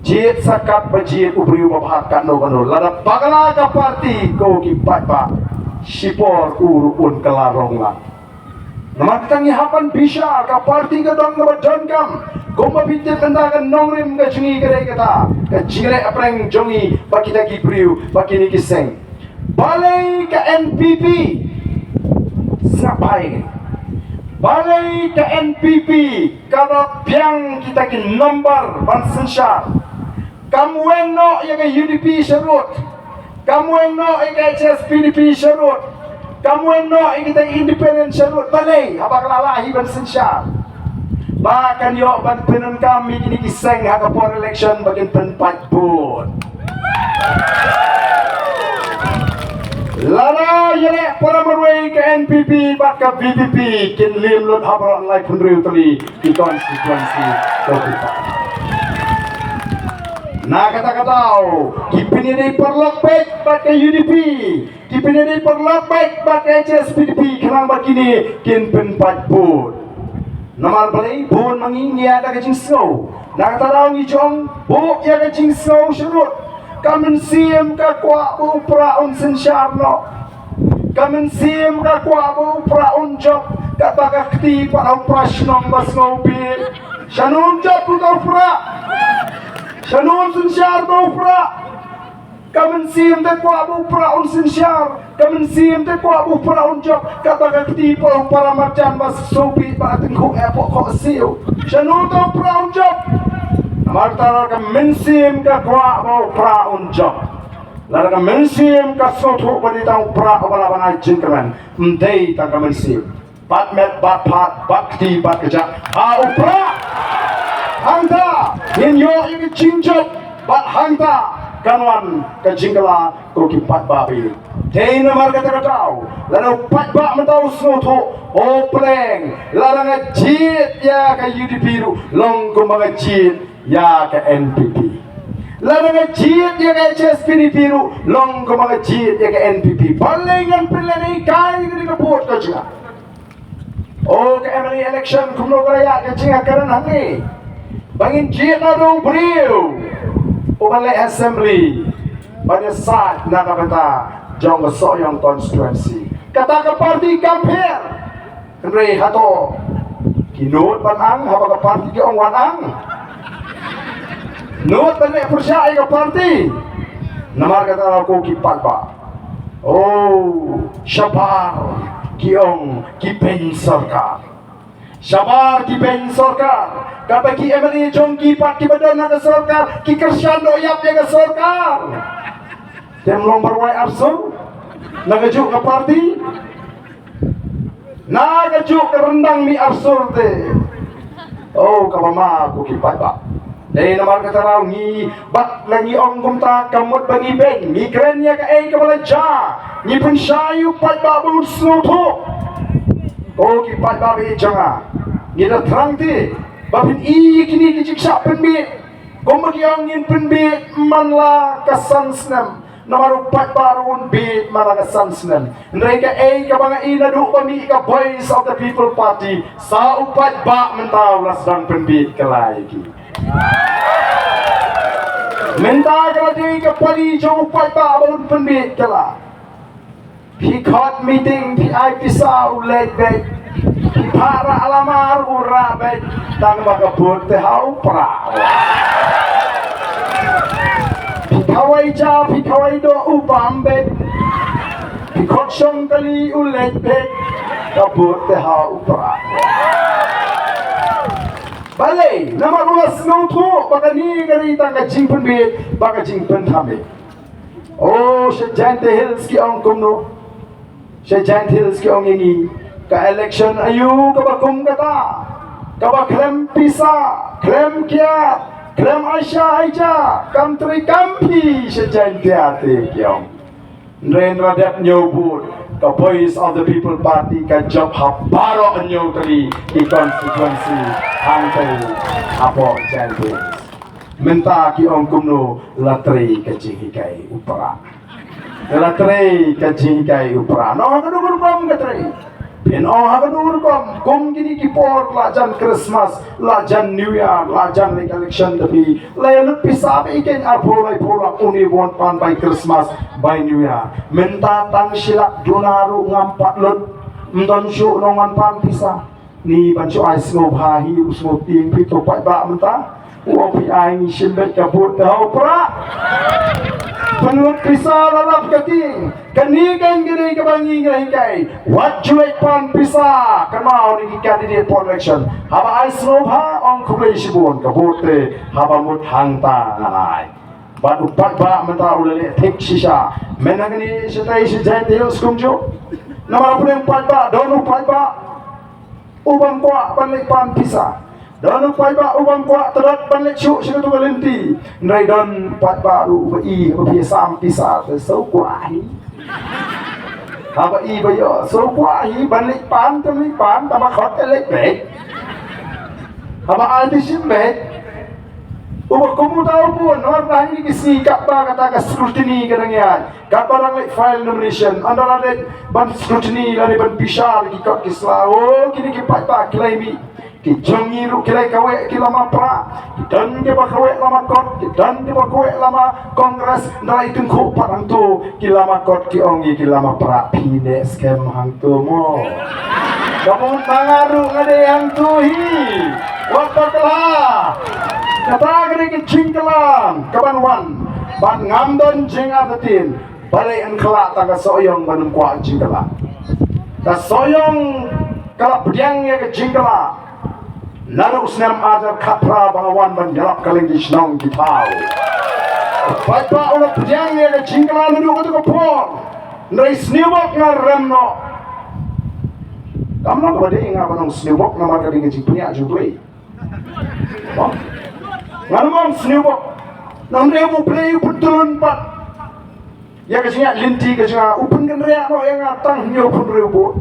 Jied sa katba jied u briew uba bha katno katno, lada bakla ka party, ko ki paidbah, shipor u ruh un kylla rong lang. Namar kata ngi hap ban bishar, ka party ka don kaba donkam. Kumba phi tip mynta ka nongrim ka jong ngi ka dei kata, ka jingleh hapdeng jong ngi bad kita ki briew, bad kine ki seng. Balei ka N P P? Sngap bha ïa ngi. Balei ka N P P ka la biang kita ki nombar ban synshar? Kam weng noh ïa ka U D P sharud. Kam weng noh ïa ka H S P D P sharud. Kam weng noh ïa kita independent sharud. Balei? Haba ka la lah hi ban synshar. Ba kan ïoh ban pyndonkam ïa kine ki seng ha ka por election ba kin pynpait vote. Lada ïaleh para marwei ka N P P bad ka V P P kin liem lut ha baroh laiphew hynriew tylli ki constituency. Na kata ka daw ki pynïadei paralok beit bad ka U D P, ki pynïadei paralok beit bad ka H S P D P, khnang ba kine kin pynpait vote. Namar balei? Bun ma ngi ngi ïa da ka jingsngew. Na kata daw ngi ju ong, buh ïa ka jingsngew sharud. Ka mynsiem ka kwah ba u Prah un synshar noh. Ka mynsiem ka kwah ba u Prah un jop. Katba ka kti pat ha u Prah shnong ba sngewbha. Shano un jop uta u Prah? Shano un synshar uta u Prah? Ka mynsiem te kwah ba u Prah un synshar, ka mynsiem te kwah ba u Prah un jop, katba ka kti pat ha u para marjan ba sngewbha ba tyngkhuh eh hapoh khohsiew. Shano uta u Prah un jop? Namar kata ka mynsiem ka kwah ba u Prah un jop. Lada ka mynsiem ka sngewthuh ba dei tang u Prah uba lah ban ai jingkmen, ym dei tang ka mynsiem. Bad met bad phad bad kti bad kjat ha u Prah. Hangta ngin ïoh ïa ka jingjop bad hangta Kan wan ka jingkylla ko ki paidbah ba ïeit. Te namar kata ka daw, lada u paidbah mynta u sngewthuh, o pleng, lada nga jied ïa ka U D P ruh long kumba nga jied ïa ka N P P. Lada nga jied ïa ka H S P D P ruh long kumba nga jied ïa ka N P P. Balei ngan pynleit ïa kai ïa ka vote ka jong nga? O ka M L A election kumno ka la ïaid ka jingkren hangne? Ba ngin jied na u briew uba leh assembly ban ïasaid na ka bynta jong ka Sohiong constituency. Kata ka party kam pher. Hynrei hato ki nud ban ang haba ka party ki ong wan ang? Nud ban leh pyrshah ïa ka party. Namar kata ko ki paidbah, o, shabar ki ong ki beiñ sorkar. Shabar ki beiñ sorkar. Kata ki M L A jong ki pat kiba don ha ka sorkar ki kyrshan doh ïap ïa ka sorkar. Te ym long ba rwai arsur na kajuh ka party, na kajuh ka ryndang mih arsur te. O kaba ma ko ki paidbah. Dei namar kata ruh ngi, bad la ngi ong kumta ka mut ba ngi beiñ, ngi kren ïa kaei kaba la jia. Ngi pynshai ïa u paidbah ba un sngewthuh. Ko ki paidbah ba ïeit jong nga, ngi da thrang te ba phin i ïa kine ki jingshah pynbiej. Kumba ki ong ngin pynbiej man la ka san snem. Namar u paidbah ruh un biej man la ka san snem. Hynrei kaei kaba nga i naduh ba mih ka Voice of the People Party, sa u paidbah mynta u la sdang pynbiej kylla ïa ki. Mynta ka la dei ka pali jong u paidbah ba un pynbiej kylla. Phi khot meeting, phi ai pisa u leit beit. Phi phah rah lamar u rah beit. Tang ba ka vote te ha u prah. Phi khawai ja, phi khawai doh u bam beit. Phi khot shong kali u leit beit. Ka vote te ha u prah. Balei, namar u la sngewthuh ba kane ka dei tang ka jingpynbiej bad ka jingpynthame. O, sha Jaintia Hills ki ong kumno? Sha Jaintia Hills ki ong ïa ngi, ka election aïu kaba kum kata? Kaba khlem pisa, khlem kiad, khlem ai sha ai ja, kam trei kam phi sha Jaintia te ki ong. Hynrei hynrei dep ñiew vote, ka Voice of the People Party ka jop ha baroh hynñiew tylli ki constituency hangtei hapoh Jaintia Hills. Mynta ki ong kumno? La trei ka jinghikai u prah. La trei ka jinghikai u prah. Noh ha kano kano rukom ka trei. Phin ong ha kano rukom, kum kine ki por la jan Christmas, la jan New Year, la jan leit election da phi. La ïa lut pisa ba i keiñ arphew laiphew lak une ba wan pan bai Christmas, bai New Year. Mynta tang shi lak duna ruh ngam pat lut. Ym don shuh nongwan pan pisa. Ni ban shu ai sngewbha hi u sngewtieng phi to paidbah mynta. U ong phi ai ngi shim beit ka vote te ha u prah. Pynlut pisa la lap ka tieng. Kane keiñ ka dei kaba ngi ngi la hikai. Wat ju leit pan pisa kynmaw na ki candidate for election. Haba ai sngewbha ong khublei shibun, ka vote te haba mut hangta ngan ai. Bad u paidbah mynta u la leh thik shisha. Mynta kane shatai sha Jaintia Hills kumjuh. Namar u paidbah, don u paidbah u bym kwah ban leit pan pisa. Don u paidbah u bym kwah tyrot ban leit shuh sha katu ka lynti. Hynrei don paidbah ruh uba i ba phi sam pisa te shu kwah hi. Haba i ba ïoh shu kwah hi ban leit pan te leit pan, tang ba khot te leit beit. Haba ai te shim beit. Uba kum uta u bun, namar ba ha kine ki sngi katba kata ka scrutiny ka dang ïaid. Katba dang leit file nomination, ynda la dep ban scrutiny lane ban bishar ki kot ki sla. O, kine ki paidbah ki la mih. Ki jong ngi ruh ki la kaweh ki lama prah. Ki don kiba kaweh lama kot, ki don kiba kaweh lama Congress, ynda la i tyngkhuh pat hangto ki lama kot ki ong ïa ki lama prah, phi neh skhem hangto mo. Ka mut ma nga ruh nga dei hangto hi. Wat bakla. Kata ka dei ka jingkylla kaban wan ban ngam don jingartatien. Balei yn kylla tang ka Sohiong ban ym kwah jingkylla? Ka Sohiong ka la pdiang ïa ka jingkylla. Naduh u snem arhajar khatphra ba nga wan ban ïalap ka liang ki shnong ki thaw. Paidbah u la pdiang ïa ka jingkylla naduh katu ka por. Hynrei sniewbok nga rem noh. Kam long kaba dei nga ban ong sniewbok namar ka dei ka jingpynïaid jong U Blei. Ngan ong sniewbok. Nang ne u Blei u pyntlun pat ïa ka jingïaid lynti ka jong nga, u pynkynriah noh ïa nga tang hynñiewphew hynriew vote.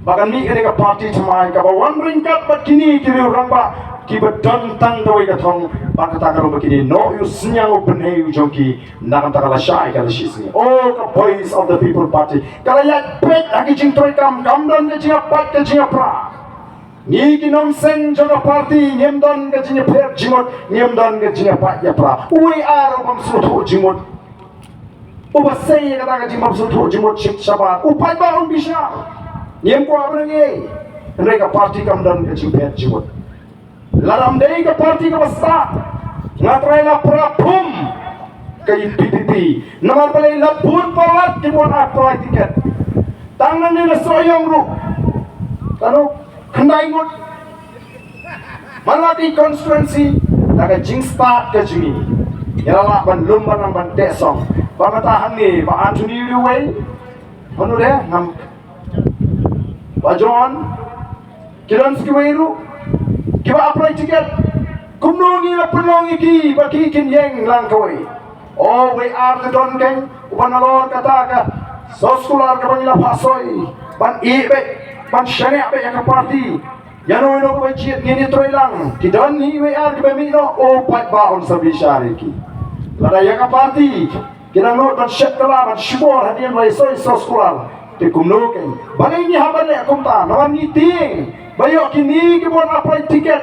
Ba kan mih kane ka party thymmai kaba wan ryngkat bad kine ki riew rangbah kiba don tang kawei ka thong, bad kata ka long ba kine noh ïa u synñiang u bynhei u jong ki na ka bynta ka lashai ka lashisngi. Oh, ka Voice of the People Party ka la ïaid peit ha ki jingtrei kam, kam don ka jingïapait ka jingïapra. Ngi ki nongseng jong ka party ngim don ka jingïapher jingmut, ngim don ka jingïapait ïapra. Uei ar u bym sngewthuh jingmut? Uba sei ïa kata ka jingbym sngewthuh jingmut shit shabar, u paidbah um bishar. Ngim kwah ban ïa, hynrei ka party kam don ka jingphet jingmut. Lada ym dei ka party kaba stad, nga trai la pra phum ka VPP. Namar balei? La bud palat ki bun apply ticket. Tang nangne na Sohiong ruh, kano, khyndai ngut. Man la ki constituency, na ka jingstad ka jong ngi, ïa la lah ban lum ban nang ban teh song. Ba mynta hangne, Bah Anthony u dei uwei, mano de, ngam, Bah John, ki don sa kiwei ruh kiba apply ticket. Kumno ngi la pynlong ïa ki ba ki kin ïeng lang kawei? Oh, wei ar te don keiñ, uba nalor kata ka soskular kaba ngi la phah soi ban ïeh beit, ban shaniah beit ïa ka party. Ïa no ïa no kaba jied ngin ïatrei lang. Ki don hi wei ar kiba mih noh, oh paidbah, un sa bishar ïa ki. Lada ïa ka party ki dang nud ban shet kylla, ban shibor hadien ba la soi soskular, te kumno keiñ? Balei ngi hap ban leh kumta? Namar ngi tieng ba ïoh kine ki bun apply ticket.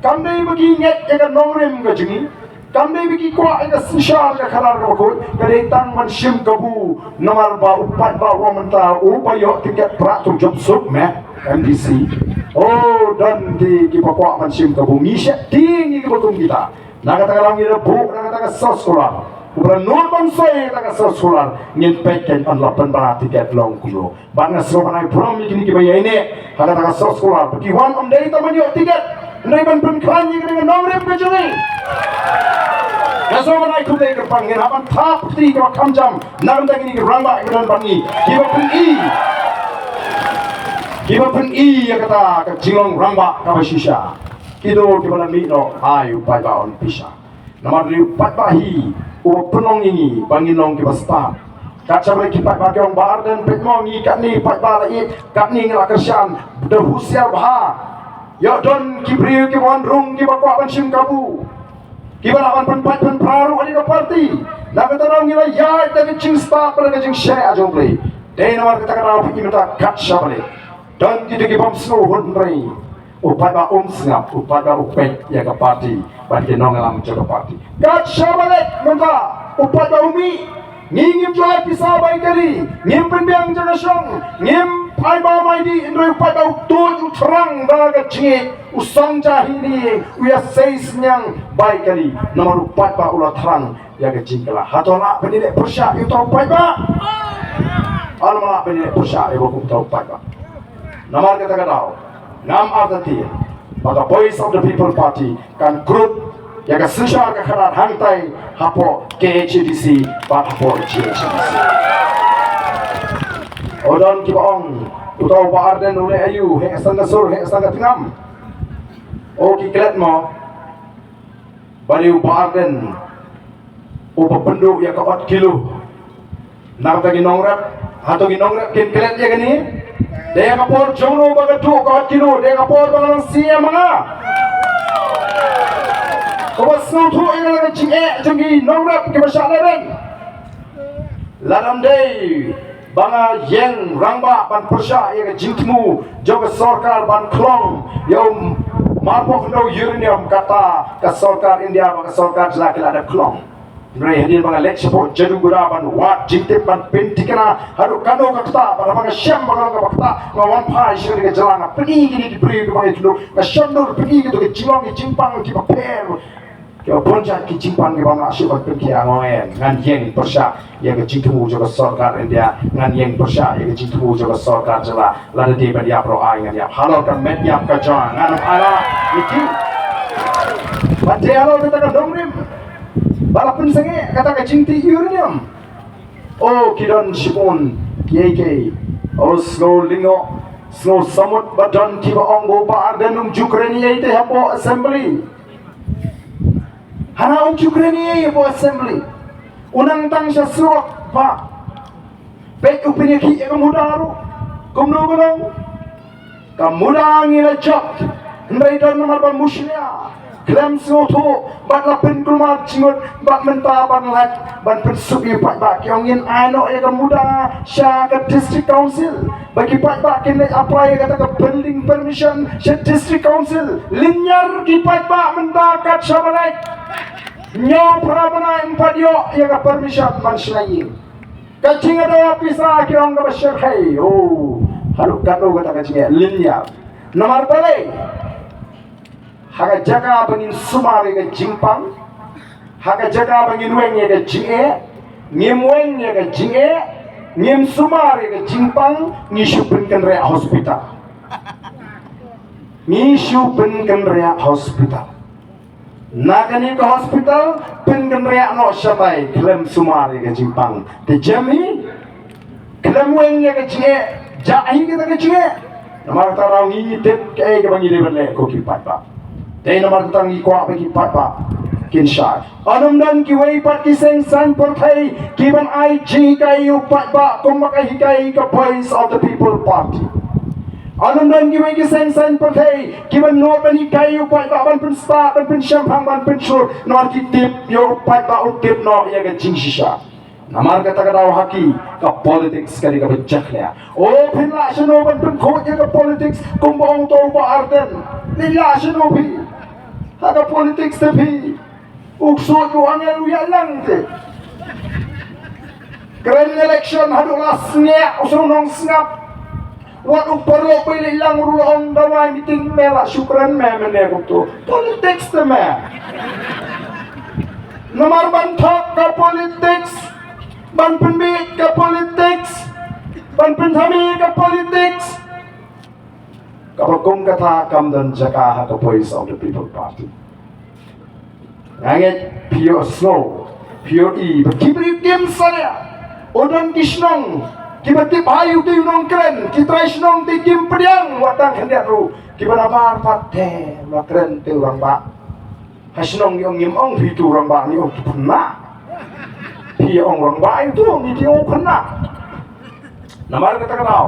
Kam dei ba ki ngeit ïa ka nongrim ka jong ngi, kam dei ba ki kwah ïa ka synshar ka khadar kaba khuid, ka dei tang ban shim kabu. Namar ba u paidbah uba mynta uba ïoh ticket prah, to jop suk meh MDC. Oh, don ki kiba kwah ban shim kabu. Ngi sheptieng ïa kiba kum kita. Na kata ka daw ngi la buh na kata ka soskular. Uba la nud ban soi kata ka soskular, ngin peit keiñ ban la pynbna ticket long kumno. Bad nga sngewbha ban ai burom ïa kine kiba ïaineh ha kata ka soskular, ba ki wan ym dei tang ban ïoh ticket, hynrei ban pynkhlaiñ ïa kane ka nongrim ka jong ngi. Nga sngewbha ban ai khublei kyrpang. Ngin hap ban thap kti kaba kham jam na ka bynta kine ki rangbah kiba don bad ngi, kiba pyni, kiba pyni ïa kata ka jinglong rangbah kaba shisha. Kito kiba la mih noh, ai u paidbah un bishar. Namar u paidbah hi uba pynlong ïa ngi ba ngin long kiba stad. Kat shaba ki paidbah ki ong, Bah Ardent, peit mo, ngi katne paidbah la ïeit, katne ngi la kyrshan, da husiar bha. Ïoh don ki briew kiba wan rung kiba kwah ban shim kabu, kiba lah ban pynpait pynpra ruh ïa ka party. Na kata ka daw ngi la ïaid da ka jingstad bad da ka jingshaniah jong U Blei. Dei namar kata ka daw phi i mynta kat shaba leh don kito ki bym sngewhun, hynrei u paidbah um sngap, u paidbah u peit ïa ka party bad ki nongïalam jong ka party. Kat shaba leh mynta u paidbah u mih, ngi ngim ju ai pisa bai kali, ngim pynbiang jaka shong, ngim ai ba mai dih, hynrei u paidbah u tuid u thrang da ka jingïeit, u song ja hi ni, u ïasei synñiang bai kali. Namar u paidbah u la thrang ïa ka jingkylla. Hato lah ban ïaleh pyrshah ïa uta u paidbah? Hato lah ban ïaleh pyrshah ïa uta u paidbah? Namar kata ka daw ngam artatien ba ka Voice of the People Party kan krup ïa ka synshar ka khadar hangtai hapoh KHADC bad hapoh JHADC. O don kiba ong, uta u Bah Ardent u leh aïu, heh sdang ka sur, heh sdang ka tngam. O ki klet mo. Ba dei u Bah Ardent uba pynduh ïa ka ot kilo. Na kata ki nongrep, hato ki nongrep kin klet ïa kane? Dei ïa ka por jong no ba ka duh ka ot kilo, dei ïa ka por ba nga long CEM ma nga. Kaba sngewthuh ïa ka jingeh jong ki nongrep kiba shah lehbeiñ. Lada ym dei ba nga ïeng rangbah ban pyrshah ïa ka jingthmu jong ka sorkar ban khlong ïa u marpoh khyndew uranium, kata ka sorkar India bad ka sorkar jylla ki la dep khlong. Hynrei hadien ba nga leit shapoh Jaduguda ban wad jingtip ban pynthikna haduh kano ka ktah, bad haba nga shem ba kano kaba ktah, nga wan phai sha kane ka jylla, nga pyni kine ki briew kiba nga ïatylli, nga shon dur pyni kito ki jinglong ki jingpang kiba pher. Ki bun jait ki jingpang kiba nga shu ban pynkhia, nga ong ngan ïeng pyrshah ïa ka jingthmu jong ka sorkar India, ngan ïeng pyrshah ïa ka jingthmu jong ka sorkar jylla. Lada dei ban ïap ruh ai ngan ïap halor ka met ïap ka jong nga, ngan ym ai la ïa ki. Bad dei halor kata ka nongrim ba la pynsangeh kata ka jingtih uranium. O ki don shibun kiei kiei. O sngew lyngngoh, sngew samut ba don kiba ong ba u Bah Ardent um ju kren ei ei te hapoh assembly. Hana u ju kren ïa u assembly. U nang tang sha surok ba. Peit u pynïakhih ïa ka muda ruh. Kumno kumno. Ka muda ngi la jop. Hynrei don namar ba mushlia. Khlem sngewthuh bad la pynkulmar jingmut bad mynta ban lait ban pynsuk ïa u paidbah ki ong ngin ai noh ïa ka muda sha ka district council. Ba ki paidbah kin leit apply ïa kata ka building permission sha district council. Lynñiar ki paidbah mynta kat shaba lait. Hynñiew phra bnai ym pat ïoh ïa ka permission ban shna ïing. Ka jingïada pisa ki ong kaba shyrkhei. Oh, haduh katno kata ka jingeh lynñiar. Namar balei? Ha ka jaka ba ngin sumar ïa ka jingpang, ha ka jaka ba ngin weng ïa ka jingeh, ngim weng ïa ka jingeh, ngim sumar ïa ka jingpang, ngi shu pynkynriah hospital. Ngi shu pynkynriah hospital. Na kane ka hospital pynkynriah noh shatai khlem sumar ïa ka jingpang. Te jem hi khlem weng ïa ka jingeh, jah hi kata ka jingeh. Namar kata ruh ngi ngi tip kaei kaba ngi dei ban leh ko ki paidbah. Te namar kata ngi kwah ba ki paidbah kin shai. Ym don kiwei pat ki seng saiñ pyrthei kiban ai jinghikai ïa u paidbah kumba ka hikai ka Voice of the People Party. Ym don kiwei ki seng saiñ pyrthei kiban nud ban hikai ïa u paidbah ban pynstad ban pynshemphang ban pynshur namar ki tip ïa u paidbah u tip noh ïa ka jingshisha. Namar kata ka daw ha ki ka politics ka dei kaba jakhlia. O phin lah shano ban pynkhuid ïa ka politics kumba ong uto u Bah Ardent. Phin lah shano phi ha ka politics te phi. U ksuid u angel u ïalang te. Kren election haduh la sngap u sngewnongsngap. Wat u paralok ba ïalang ruh la ong dawai meeting me la shu kren me mynne kumto. Politics te me. Namar ban thok ka politics, ban pynbeit ka politics, ban pynthame ka politics. Kaba kum kata kam don jaka ha ka Voice of the People Party. Nga ngeit phi ïohsngew, phi ïohi ba ki briew kim salia. U don ki shnong kiba tip ha ïa uto u nongkren, ki trai shnong te kim pdiang wat tang khyndiat ruh, kiba nabar pat te la kren te u rangbah. Ha shnong ngi ong ngim ong phi tu rangbah, ngi ong tu khynnah. Phi ong rangbah ïa tu, ngi ki ong khynnah. Namar kata ka daw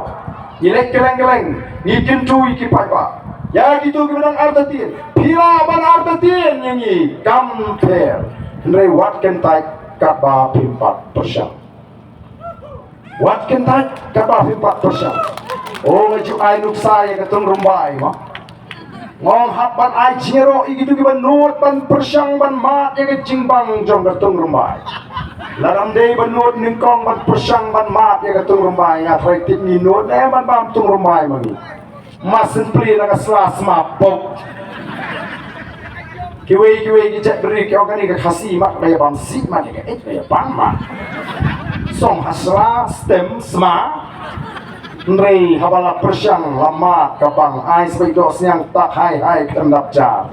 ngi leit kylleng kylleng, ngi kyntu ïa ki paidbah. Ïa kito kiba dang artatien, phi lah ban artatien ïa ngi kam pher. Hynrei wat kyntait katba phim pat pyrshang. Wat kyntait katba phim pat pyrshang. O nga ju ai nuksa ïa ka Tung Rymbai mo. Nga ong hap ban ai jingïaroh ïa kito kiba nud ban pyrshang ban mad ïa ka jingbang jong ka Tung Rymbai. Lada ym dei ba nud nyngkong ban pyrshang ban mad ïa ka Tung Rymbai nga tharai tip ngi nud ne ban bam Tung Rymbai ma ngi. Ma Syiemlieh na ka sla sma pok. Kiwei kiwei ki jaitbynriew ki ong kane ka Khasi mat ba ïa bam sih mat ïa ka eit ba ïa bam mat. Song ha sla stem sma. Hynrei haba la pyrshang la mad ka bang ai sbei doh sniang tak hai hai khlem dap jar.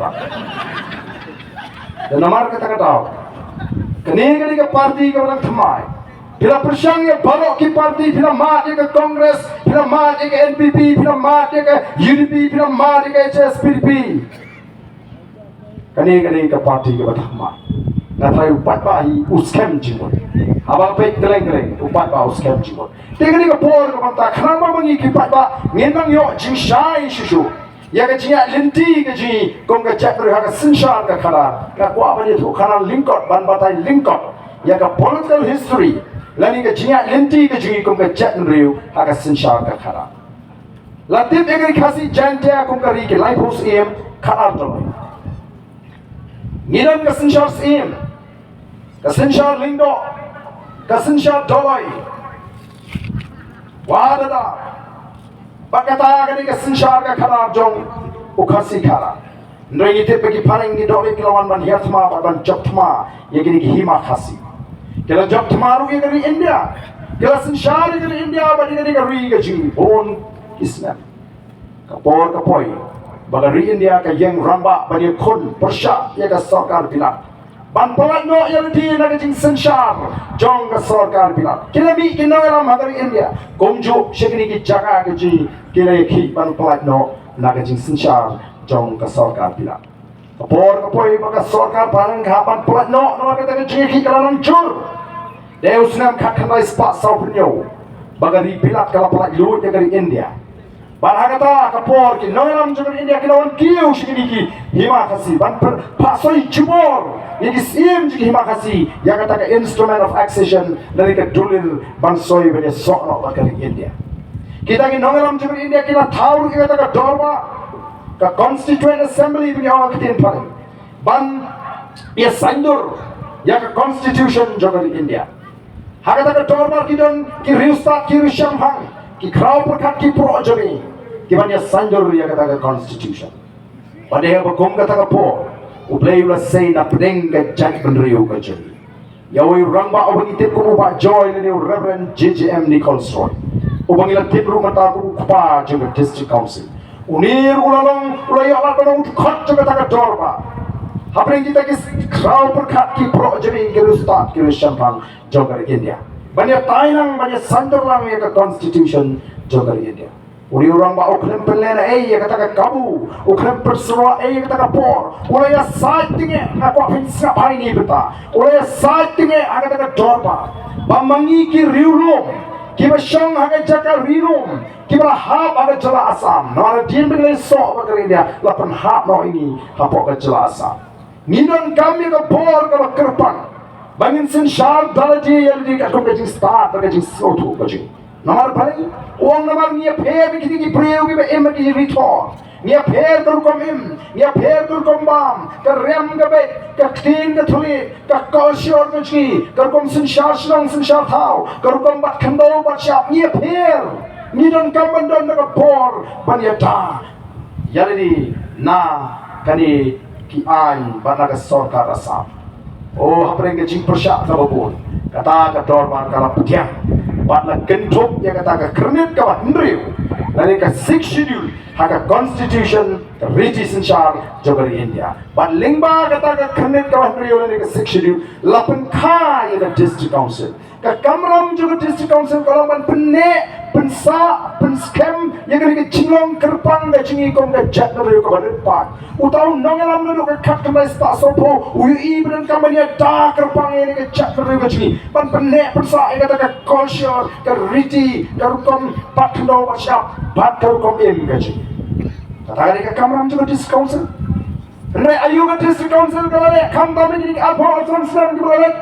Te namar kata ka daw kane kane ka party kaba dang thymmai. Phi la pyrshang ïa baroh ki party, phi la mad ïa ka Congress, phi la mad ïa ka N P P, phi la mad ïa ka U D P, phi la mad ïa ka H S P D P. Kane kane ka party kaba thymmai. Nga tharai u paidbah hi u skhem jingmut. Haba peit kylleng kylleng u paidbah u skhem jingmut. Te kane ka por kaba mynta khnang ba ma ngi ki paidbah ngin nang ïoh jingshai shuh shuh. Ïa ka jingïaid lynti ka jong ngi kum ka jaitbynriew ha ka synshar ka khadar. Nga kwah ban ïathuh khadar lyngkot ban batai lyngkot ïa ka political history lane ka jingïaid lynti ka jong ngi kum ka jaitbynriew ha ka synshar ka khadar. La tip ïa ka Ri Khasi Jaintia kum ka ri ki laiphew syiem khadar doloi. Ngi don ka synshar syiem, ka synshar lyngdoh, ka synshar doloi. Wa dada. Bad kata ka dei ka synshar ka khadar jong u Khasi khadar. Hynrei ngi tip ba ki phareng ki dohlieh ki la wan ban hiar thma bad ban jop thma ïa kine ki hima Khasi. Ki la jop thma ruh ïa ka ri India. Ki la synshar ïa ka ri India bad ïa kane ka ri ka jingbun ki snem. Ka por ka poi ba ka ri India ka ïeng rangbah ban ïakhun pyrshah ïa ka sorkar bilat ban pyllait noh ïa lade na ka jingsynshar jong ka sorkar bilat. Ki la mih ki nongïalam ha ka ri India kumjuh sha kine ki jaka ka jong ngi, ki la ïakhih ban pyllait noh na ka jingsynshar jong ka sorkar bilat. Ka por ka poi ba ka sorkar Bharat ka hap ban pyllait noh namar kata ka jingïakhih ka la nang jur. Dei u snem khatkhyndai spah sawphew hynñiew ba ka ri Bilat ka la pyllait lut ïa ka ri India. Bad ha kata ka por ki nongïalam jong ka ri India ki la wan kiew sha kine ki hima Khasi ban phah soi jubor ïa ki syiem jong ki hima Khasi ïa kata ka Instrument of Accession lane ka dulir ban soi ban ïasoh noh bad ka ri India. Kita ki nongïalam jong ka ri India ki la thaw ruh ïa kata ka dorbar, ka Constituent Assembly ba ngi ong ha ka ktien phareng, ban ïa saiñdur ïa ka Constitution jong ka ri India. Ha kata ka dorbar ki don ki riewstad, ki riewshemphang, ki khraw pyrkhat, ki proh jong ngi, ki ban ïa saiñdur ïa kata ka Constitution. Bad ïa ba kum kata ka por U Blei u la sei na pdeng ka jaitbynriew ka jong ngi. Ïa uwei u rangbah uba ngi tip kum u Bah Joy lane u Reverend J J M Nichols Roy, uba ngi la tip ruh mynta kum u kpa jong ka District Council. Une ruh u la long, u la ïoh lad ban long u dkhot jong kata ka dorbar hapdeng kita ki khraw pyrkhat, ki proh jong ngi, ki riewstad, ki riewshemphang jong ka ri India, ban ïa tai lang, ban ïa saiñdur lang ïa ka Constitution jong ka ri India. Une u rangbah u khlem pynlehnohei ïa kata ka kabu, u khlem pynsyrwa ei ïa kata ka por. U la ïasaid tyngeh, nga kwah phin sngap ha ine i bynta. U la ïasaid tyngeh ha kata ka dorbar ba ma ngi ki riewlum kiba shong ha ka jaka ri lum, kiba la hap ha ka jylla Assam, namar hadien ba ngi la ïasoh bad ka ri India, la pynhap noh ïa ngi hapoh ka jylla Assam. Ngi donkam ïa ka bor kaba kyrpang ba ngin synshar da lade ïa lade katkum ka jingstad bad ka jingsngewthuh ka jong ngi. Namar balei? U ong namar ngi ïapher bad kine ki briew kiba im ha ki rithor. Ngi ïapher ka rukom im, ngi ïapher ka rukom bam, ka rem ka beit, ka ktien ka thylliej, ka culture ka jong ngi, ka rukom synshar shnong synshar thaw, ka rukom bat khyndew bat shyiap, ngi ïapher. Ngi donkam ban don da ka bor ban ïada ïa lade na kane ki aiñ bad na ka sorkar Assam. O, hapdeng ka jingpyrshah kaba bun, kata ka dorbar ka la pdiang bad la kynthup ïa kata ka khyrnit kaba hynriew lane ka Sixth Schedule ha ka Constitution, ka riti synshar jong ka ri India. Bad lyngba kata ka khyrnit kaba hynriew lane ka Sixth Schedule la pynkha ïa ka District Council. Ka kamram jong ka District Council ka long ban pynneh, pynsah, pynskhem ïa kane ka jinglong kyrpang ka jong ngi kum ka jaitbynriew kaba rit paid. Uta u nongïalam naduh ka khatkhyndai spah sawphew u ïohi ba donkam ban ïada kyrpang ïa kane ka jaitbynriew ka jong ngi, ban pynneh pynsah ïa kata ka culture, ka riti, ka rukom bat khyndew bat shyiap bad ka rukom im ka jong ngi. Kata ka dei ka kamram jong ka District Council. Hynrei aïu ka District Council ka la leh khamtam ha kine ki arphew arphew san snem kiba la leit?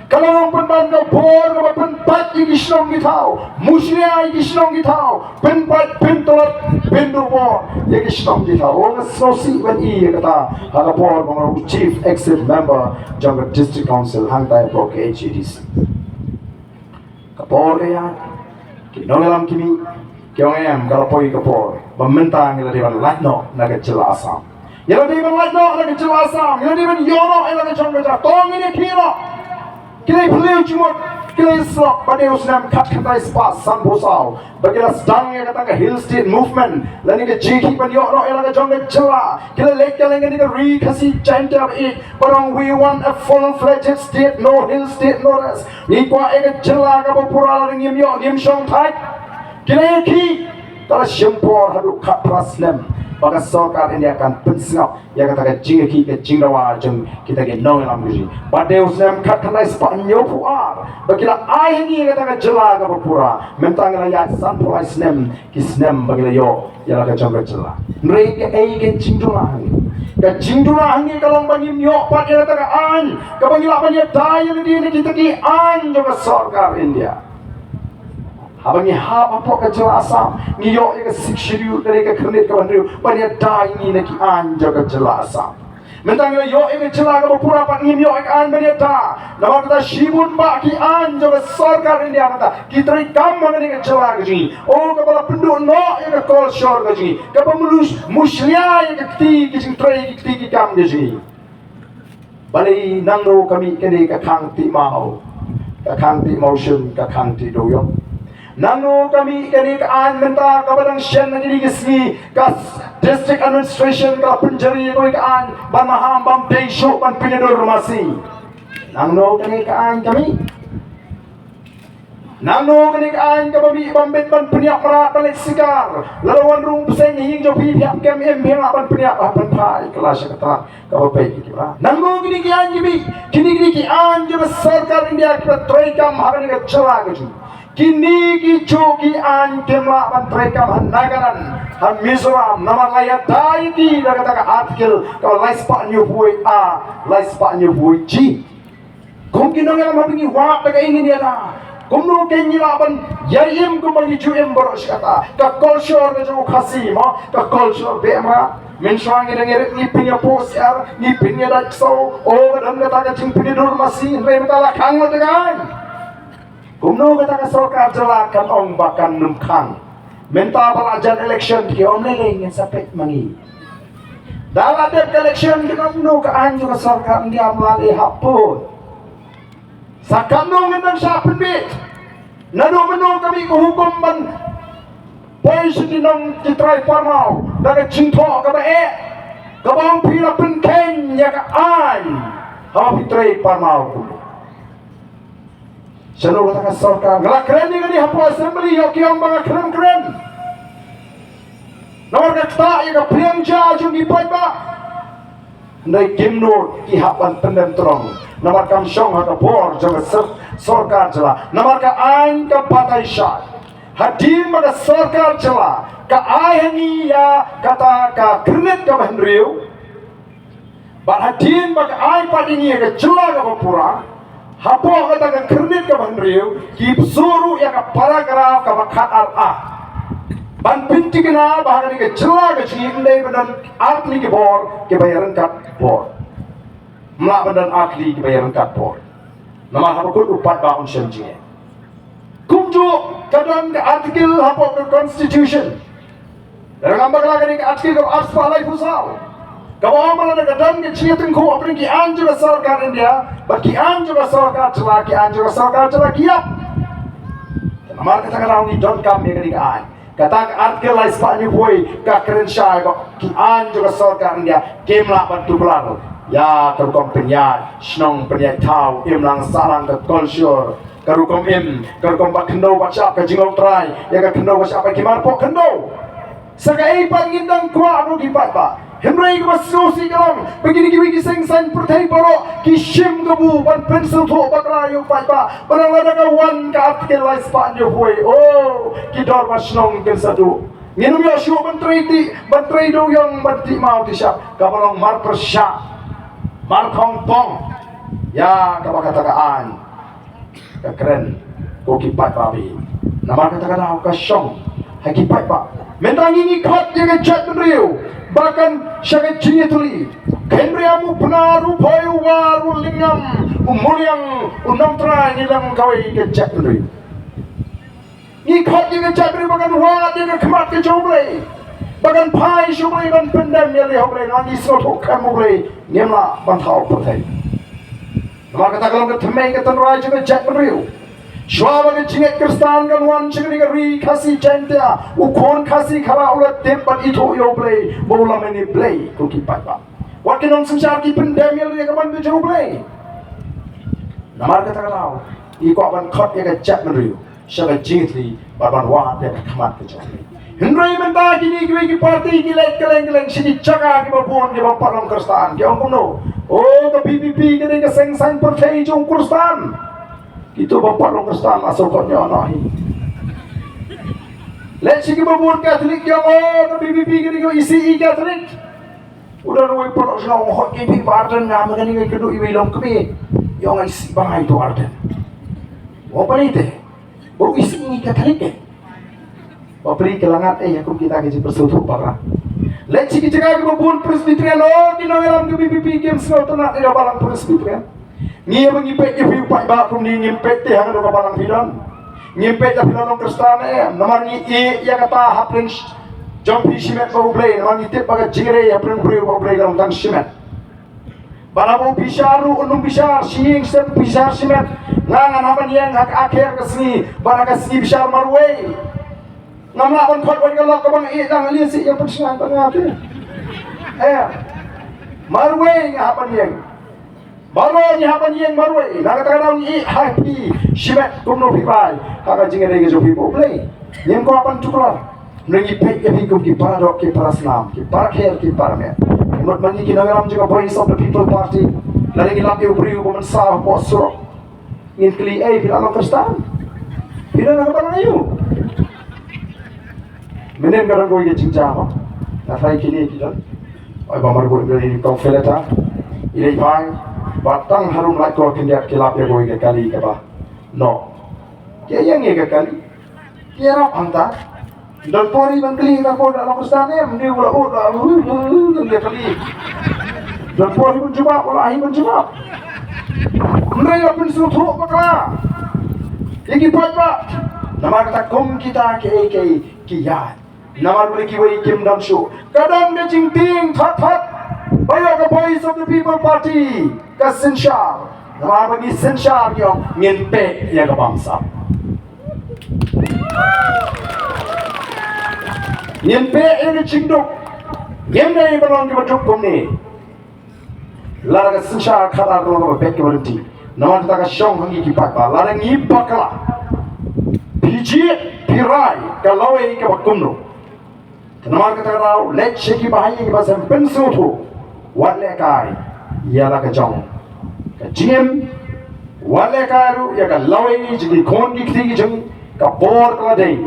Ka la long pynban ka bor kaba pynpait ïa ki shnong ki thaw, mushlia ïa ki shnong ki thaw, pynpait, pyntlot, pynduh bor ïa ki shnong ki thaw. Ong sngewsih ban i ïa kata ha ka por ba nga u Chief Executive Member jong ka District Council hangtai hapoh ka K H A D C. Ka por ka ïaid, ki nongïalam ki mih, ki ong em, ka la poi ka por ba mynta ngi la dei ban lait noh na ka jylla Assam. Ngi la dei ban lait noh na ka jylla Assam, ngi la dei ban ïoh noh ïa la ka jong ka jylla. To ngin ïakhih noh. Ki la phylliew jingmut, ki la ïasyllok, ba dei u snem khatkhyndai spah sanphew saw ba ki la sdang ïa kata ka Hill State Movement lane ka jingïakhih ban ïoh noh ïa la ka jong ka jylla. Ki la leit kylleng kane ka ri Khasi Jaintia ba ïeit, ba ong, "We want a full-fledged state, no hill state, no rest." Ngi kwah ïa ka jylla kaba pura, lada ngim ïoh ngim shong thait. Ki la ïakhih, ka la shim por haduh khatphra snem ba ka sorkar India kan pynsngap ïa kata ka jingïakhih, ka jingdawa jong kita ki nongïalam ka jong ngi. Bad dei u snem khatkhyndai spah hynñiewphew ar ba ki la ai ha ngi ïa kata ka jylla kaba pura. Mynta ngi la ïaid sanphew lai snem, ki snem ba ngi la ïoh ïa la ka jong ka jylla. Hynrei kaei ka jingduna ha ngi? Ka jingduna ha ngi ka long ba ngim ïoh pat ïa kata ka aiñ kaba ngi lah ban ïada ïa lade na kita ki aiñ jong ka sorkar India. Haba ngi hap hapoh ka jylla Assam, ngi ïoh ïa ka Sixth Schedule, ka dei ka khyrnit kaba hynriew, ban ïada ïa ngi na ki aiñ jong ka jylla Assam. Mynta ngi la ïoh ïa ka jylla kaba pura, pat ngim ïoh ïa ka aiñ ban ïada. Namar kata shibun bah ki aiñ jong ka sorkar India mynta ki treikam ha kane ka jylla ka jong ngi. O, kaba la pynduh noh ïa ka culture ka jong ngi, kaba mlus mushlia ïa ka kti ki jingtrei, ki kti ki kam ka jong ngi. Balei, nangno ka mih kane ka khang tih maw, ka khang tih mawshun, ka khang tih dewïong? Nangno ka mih kane ka aiñ mynta kaba dang shen na kine ki sngi, ka s-, District Administration ka pynjari ïa kawei ka aiñ ban maham, bym dei shuh ban pynïadur masi? Nangno kane ka aiñ ka mih? Nangno kane ka aiñ kaba mih bym bit ban pynïap mrad ban leit shikar? Lada wan rung bseiñ ha ïing jong phi, phi hap kem im, phi hap ban pynïap, hap ban phai kylla sha kata kaba peit ïa ki mrad. Nangno kine ki aiñ ki mih? Kine kine ki aiñ jong ka sorkar India kiba treikam ha kane ka jylla ka jong ngi. Kine kijuh ki aiñ kim lah ban treikam ha Nagaland, ha Mizoram, namar la ïada ïa ki da kata ka Article kaba lai spah hynñiew phew A, lai spah hynñiew phew G. Kum ki nongïalam, haba ngi wad da kaei ngin ïada? Kumno kein ngi lah ban ïai im kumba ngi ju im baroh shi katta? Ka culture ka jong u Khasi mo, ka culture beh mrad. Mynshuwa ngi dang ïarit, ngi pynïapoh syiar, ngi pynïadait ksew. O, ka don kata ka jingpynïadur masi, hynrei mynta la khang lut da ka aiñ. Kumno kata ka sorkar jylla kan ong ba kan nym khang? Mynta ba la jan election, ki ong lei lei, ngin sa peit ma ngi. Da la dep ka election, kin ong kumno ka aiñ jong ka sorkar India, ym lah leh hapoh. Sa katno ngin nang shah pynbeit? Naduh mynno ka mih ka hukum ban poi sha ki nong ki trai parmaw da ka jingthoh kaba eh, kaba ong phi la pynkheiñ ïa ka aiñ haba phi trei parmaw kumne? Shano kata ka sorkar? Nga la kren ïa kane hapoh Assembly, ïoh ki ong ba nga khlem kren. Namar ka ktah ïa ka pliang ja jong ki paidbah. Hynrei kim nud, ki hap ban pyndem trong. Namar kam shong ha ka bor jong ka sor-, sorkar jylla. Namar ka aiñ ka batai shai. Hadien ba ka sorkar jylla ka ai ha ngi ïa kata ka kyrnit kaba hynriew, bad hadien ba ka ai pat ïa ngi ïa ka jylla kaba pura, hapoh kata ka kyrnit kaba hynriew, ki pynsuh ruh ïa ka paragraph kaba khatar A ban pynthikna ba ha kane ka jylla ka jong ngi ym dei ban don ar tylli ki bor kiba ïaryngkat bor. Ym lah ban don ar tylli kiba ïaryngkat bor. Namar haba kut u paidbah un shem jingeh. Kumjuh ka don ka article hapoh ka Constitution. Lada ngam bakla, kane ka article kaba arspah laiphew saw, kaba ong ba lada ka don ka jingïatyngkhuh hapdeng ki aiñ jong ka sorkar India bad ki aiñ jong ka sorkar jylla, ki aiñ jong ka sorkar jylla ki ïap. Namar kata ka daw ngi donkam ïa kane ka aiñ. Kata ka article lai spah hynñiewphew ka kren shai ba ki aiñ jong ka sorkar India kim lah ban tuklar ïa ka rukom pynïaid shnong, pynïaid thaw, imlang sahlang, ka culture, ka rukom im, ka rukom bat khyndew bat shyiap, ka jingong trai ïa ka khyndew bat shyiap, ka jingmar poh khyndew. Sa kaei pat ngin dang kwah ruh ki paidbah? Hynrei kaba sngewsih ka long ba kine kiwei ki seng saiñ pyrthei baroh ki shim kabu ban pynsngewthuh bakla ïa u paidbah ba lada ka wan ka article lai spah hynñiewphew, oh, ki dorbar shnong kin sa duh. Ngin ym ïoh shuh ban trei tih, ban trei dewïong, ban tih maw tih shyiap, kaba long mar pyrshah, mar khongpong ïa kaba kata ka aiñ ka kren, ko ki paidbah ba ïeit. Namar kata ka daw ka shong ha ki paidbah. Mynta ngi ngi khot ïa ka jaitbynriew ba kan sha ka jingïatylli. Khynriam u Pnar, u Phoi, u War, u Lyngngam, u Muliang, u Nongtrai, ngi long kawei ka jaitbynriew. Ngi khot ïa ka jaitbynriew ba kan wad ïa ka khmat ka jong U Blei, ba kan phai sha U Blei ban pyndem ïa lade ha U Blei. Ngi sngewthuh khlem U Blei ngim lah ban thaw pyrthei. Namar kata ka long ka thymmei ka tynrai jong ka jaitbynriew. Shuwa ba ka jingngeit Khristan kan wan sha kane ka ri Khasi Jaiñtia, u khun Khasi Khara u la tip ban ithuh ïa U Blei ba u la mane Blei, ko ki paidbah. Wat ki nongsynshar ki pyndem ïa lade ha ka mon ka jong U Blei. Namar kata ka daw ngi kwah ban khot ïa ka jaitbynriew sha ka jingïatylli bad ban wad ïa ka khmat ka jong U Blei. Hynrei mynta kine kiwei ki parti ki leit kylleng kylleng sha ki jaka kiba bun kiba pat long Khristan, ki ong kumno? Oh, ka V P P ka dei ka seng saiñ pyrthei jong u Khristan. Kito ba pat long Khristan la sngewthuh noh hi. Leit sha kiba bun Katholik, ki ong, oh, ka V P P ka dei ka E C E Katholik. U don uwei u paralok shnong u hoi, ka phi ba Ardent, nga ma kane nga kynduh iwei long kmie. Ïa nga isih ba nga ïa uto u Ardent. Wa pali te. Ba u isih ngi Katholik eh. Wa pali ka la ngat eh ïa kum kita ki jingpyrsngewthuh bakla. Leit sha ki jaka kiba bun Presbyterian, oh, ki nongïalam ka V P P kim sngewtynnat ïa ka balang Presbyterian. Ngi haba ngi peit ïa phi u paidbah kumne ngim peit te ha kano ka balang phi don. Ngim peit lada phi la long Khristan ne em, namar ngi ïeh ïa kata hapdeng sh-, jong phi shimet bad U Blei, namar ngi tip ba ka jingrei hapdeng u briew bad U Blei ka long tang shimet. Bad haba u bishar ruh un ym bishar shi ïing, shisien u bishar shimet. Nga ngan hap ban ïeng ha ka akher ka sngi, bad ha ka sngi bishar marwei. Ngam lah ban khot wat ka lok kaba nga ïeh, dang ïeh sih ïa pynshngaiñ bad nga te. Eh. Marwei nga hap ban ïeng. Baroh ngi hap ban ïeng marwei, na kata ka daw ngi ïeh ha phi shimet kumno phi bai ha ka jingïadei ka jong phi bad U Blei. Ngim kwah ban tuklar. Ngi peit ïa phi kum ki para doh ki para snam, ki para kher ki para met. Mut ma ngi ki nongïalam jong ka Voice of the People Party, lada ngi lap ïa u briew ba mynsaw hapoh surok, ngin kylli, ei, phi la long Khristan? Phi don ha kaba long aïu? Mynnin ka don kawei ka jingjia ba nga tharai kine ki don, oi, ba mar bun ka ri kong Fileta i leit phai ba tang harum lait ko khyndiat ki lap ïa kawei ka kali kaba, no, ki ïeng ïa ka kali, ki ïarap hangta. Don por hi ban kylli ka por da long Khristan em, ne u la ut, la, uh, uh, uh, ka kali. Don por hi ban jubab, u la hi ban jubab. Hynrei la pynsngewthuh bakla ïa ki paidbah. Namar kata kum kita kiei kiei ki ïaid. Namar balei kiwei kim don shuh. Ka don ka jingtieng thot thot ba ïoh ka Voice of the People Party ka synshar. Namar ba ngi synshar, ki ong ngin peit ïa ka bamsap. Ngin peit ïa ka jingduk. Ngim dei ban long kiba duk kumne. Lada ka synshar khatar ka long kaba beit kaba ryntih, namar kata ka shong ha ngi ki paidbah. Lada ngi bakla, phi jied phi rai ka lawei kaba kumno. Namar kata ka daw leit sha ki bahaïing kiba sem, pynsngewthuh, wat lehkai ïa la ka jong ka jingim, wat lehkai ruh ïa ka lawei jong ki khun ki kti ki jong ngi. Ka por ka la dei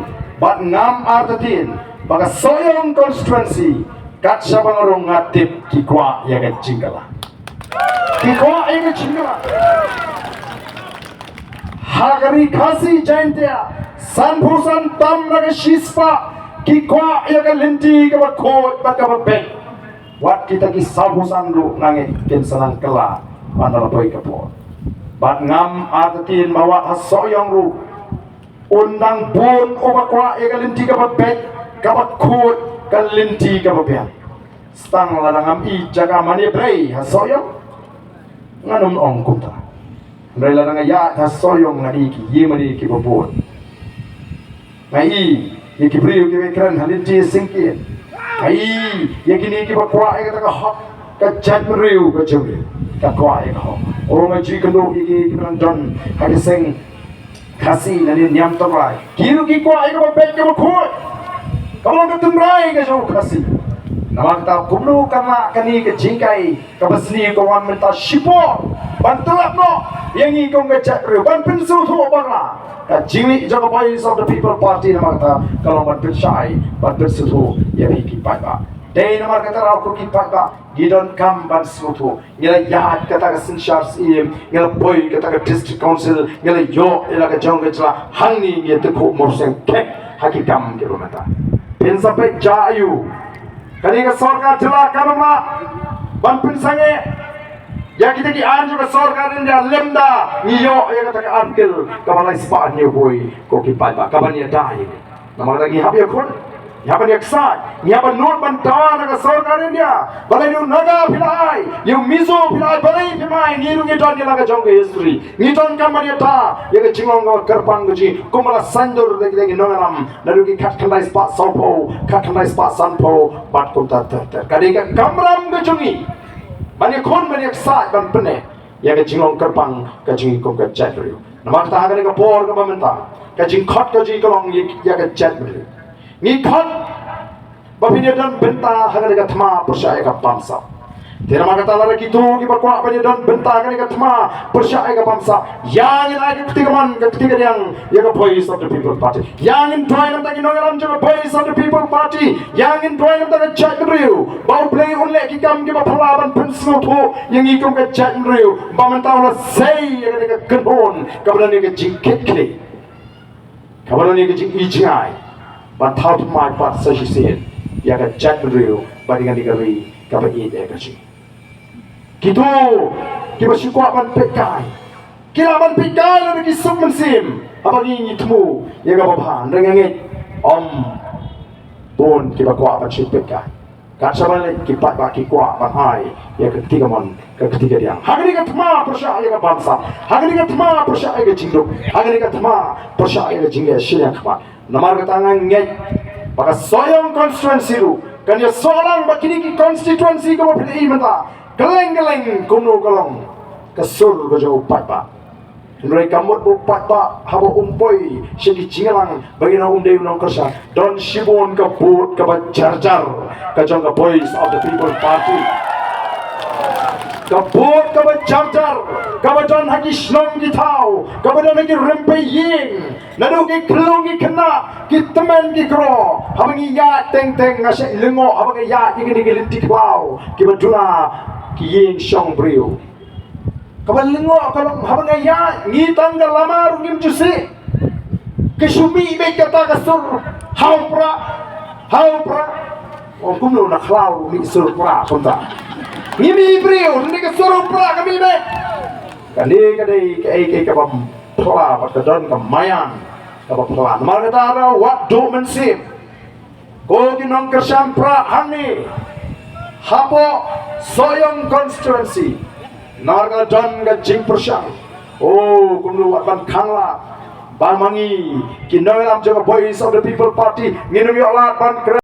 bad ngam artatien ba ka Sohiong constituency, kat shaba nga rung nga tip ki kwah ïa ka jingkylla. Ki kwah ïa ka jingkylla. Ha ka Ri Khasi Jaintia, sanphew san tam na ka shispah ki kwah ïa ka lynti kaba khuid bad kaba beit. Wat kita ki sawphew san ruh nga ngeit kin sa nang kylla man la poi ka por. Bad ngam artatien ba wat ha Sohiong ruh un dang bun uba kwah ïa ka lynti kaba beit, kaba khuid, ka lynti kaba biang. Tang lada ngam i jaka mane blei ha Sohiong, ngan ym ong kumta. Hynrei lada nga ïaid ha Sohiong ngan i ki ïingmane kiba bun. Nga i ïa ki briew kiba kren ha lynti syngkien. Nga i ïa kine kiba kwah ïa kata ka hok, ka jaitbynriew ka jong ngi ka kwah ïa ka hok. O, nga ju ïakynduh ïa ki kiba nang don ha ki seng Khasi na Niamtawrai. Ki ruh ki kwah ïa kaba beit kaba khuid, kaba long ka tynrai ka jong u Khasi. Namar kata kumno kan lah kane ka jinghikai kaba sniew ka wan mynta shipor ban tyllep noh ïa ngi kum ka jaitbynriew, ban pynsngewthuh bakla. Ka jingmih jong ka Voice of the People Party namar kata ka long ban pynshai, ban pynsngewthuh ïa phi ki paidbah. Dei namar kata ruh ko ki paidbah, ngi donkam ban sngewthuh. Ngi la ïaid kata ka synshar syiem, ngi la poi kata ka District Council, ngi la ïoh ïa la ka jong ka jylla. Hangne ngi ïa dkhuh morseng thik ha ki kam kiba mynta. Phin sa peit jia aiu kane ka sorkar jylla, kam lah ban pynsangeh ïa kita ki aiñ jong ka sorkar India lymda ngi ïoh ïa kata ka Article kaba lai spah hynñiew phew wei, ko ki paidbah, kaban ïada ïa ngi. Namar kata ngi hap ïakhun, ngi hap ban ïaksaid, ngi hap ban nud ban dawa na ka sorkar India. Balei ïa u Naga phi la ai, ïa u Mizo phi la ai, balei phim ai? Ngi ruh ngi don ïa la ka jong ka history. Ngi donkam ban ïada ïa ka jinglong kaba kyrpang ka jong ngi, kumba la saiñdur da ki, da ki nongïalam naduh ki khatkhyndai spah sawphew, khatkhyndai spah sanphew bad kumta ter ter. Ka dei ka kamram ka jong ngi ban ïakhun, ban ïaksaid, ban pynneh ïa ka jinglong kyrpang ka jong ngi kum ka jaitbynriew. Namar kata ha kane ka por kaba mynta, ka jingkhot ka jong ngi ka long ïa ka jaitbynriew. Ngi khot ba phin ïadon bynta ha kane ka thma pyrshah ïa ka bamsap. Te namar kata lada kito kiba kwah ban ïadon bynta ha kane ka thma pyrshah ïa ka bamsap, ïa ngin ai ka kti kamon ka kti kadiang ïa ka Voice of the People Party. Ïa ngin duwai na ka bynta ki nongïalam jong ka Voice of the People Party. Ïa ngin duwai na ka bynta ka jaitbynriew, ba U Blei un leh ki kam kiba phylla ban pynsngewthuh ïa ngi kum ka jaitbynriew. Ba mynta u la sei ïa kane ka kynhun kaba don ïa ka jingkitkhlieh, kaba don ïa ka jingïohi jngai, ban thaw thymmai pat sa shisien ïa ka jaitbynriew bad ïa kane ka ri kaba ïeit ïa ka jong ngi. Kito kiba shu kwah ban peitkai, ki lah ban peitkai lada ki suk mynsiem haba ngi, ngi thmu ïa kaba bha. Hynrei nga ngeit ym bun kiba kwah ban shu peitkai. Kat shaba leh ki paidbah ki kwah ban ai ïa ka kti kamon ka kti kadiang ha kane ka thma pyrshah ïa ka bamsap, ha kane ka thma pyrshah ïa ka jingduk, ha kane ka thma pyrshah ïa ka jingleh shiliang khmat. Namar kata nga ngeit ba ka Sohiong constituency ruh kan ïasoh lang bad kine ki constituency kiba phi la i mynta. Kylleng kylleng kumno ka long, Ka sur ka jong u paidbah. Hynrei ka mut ba u paidbah haba um poi sha ki jingïalang ba ngi ong um dei u nongkyrshan, don shibun ka vote kaba jar jar ka jong ka Voice of the People Party. Ka vote kaba jar jar, kaba don ha ki shnong ki thaw, kaba don ha ki rympei ïing, naduh ki khyllung ki khynnah, ki tymmen ki kro, haba ngi ïaid teng teng nga shait lyngngoh haba ngi ïaid ïa kine ki lynti khlaw kiba duna ki ïing shong briew. Kaba lyngngoh ka long haba nga ïaid, ngi tang ka lama ruh ngim ju sih. Ka shu mih beit kata ka sur ha u prah, ha u prah. Ong kumno na khlaw ruh mih sur prah kumta. Ngi mih briew, ngi ka sur u prah ka mih beit. Kane ka dei kaei kaei kaba phylla bad ka don ka maïan kaba phylla. Namar kata, wat duh mynsiem, ko ki nongkyrshan prah hangne hapoh Sohiong constituency. Namar ka don ka jingpyrshang. O, kumno wat ban khang lad ba ma ngi ki nongïalam jong ka Voice of the People Party ngin ym ïoh lad ban kren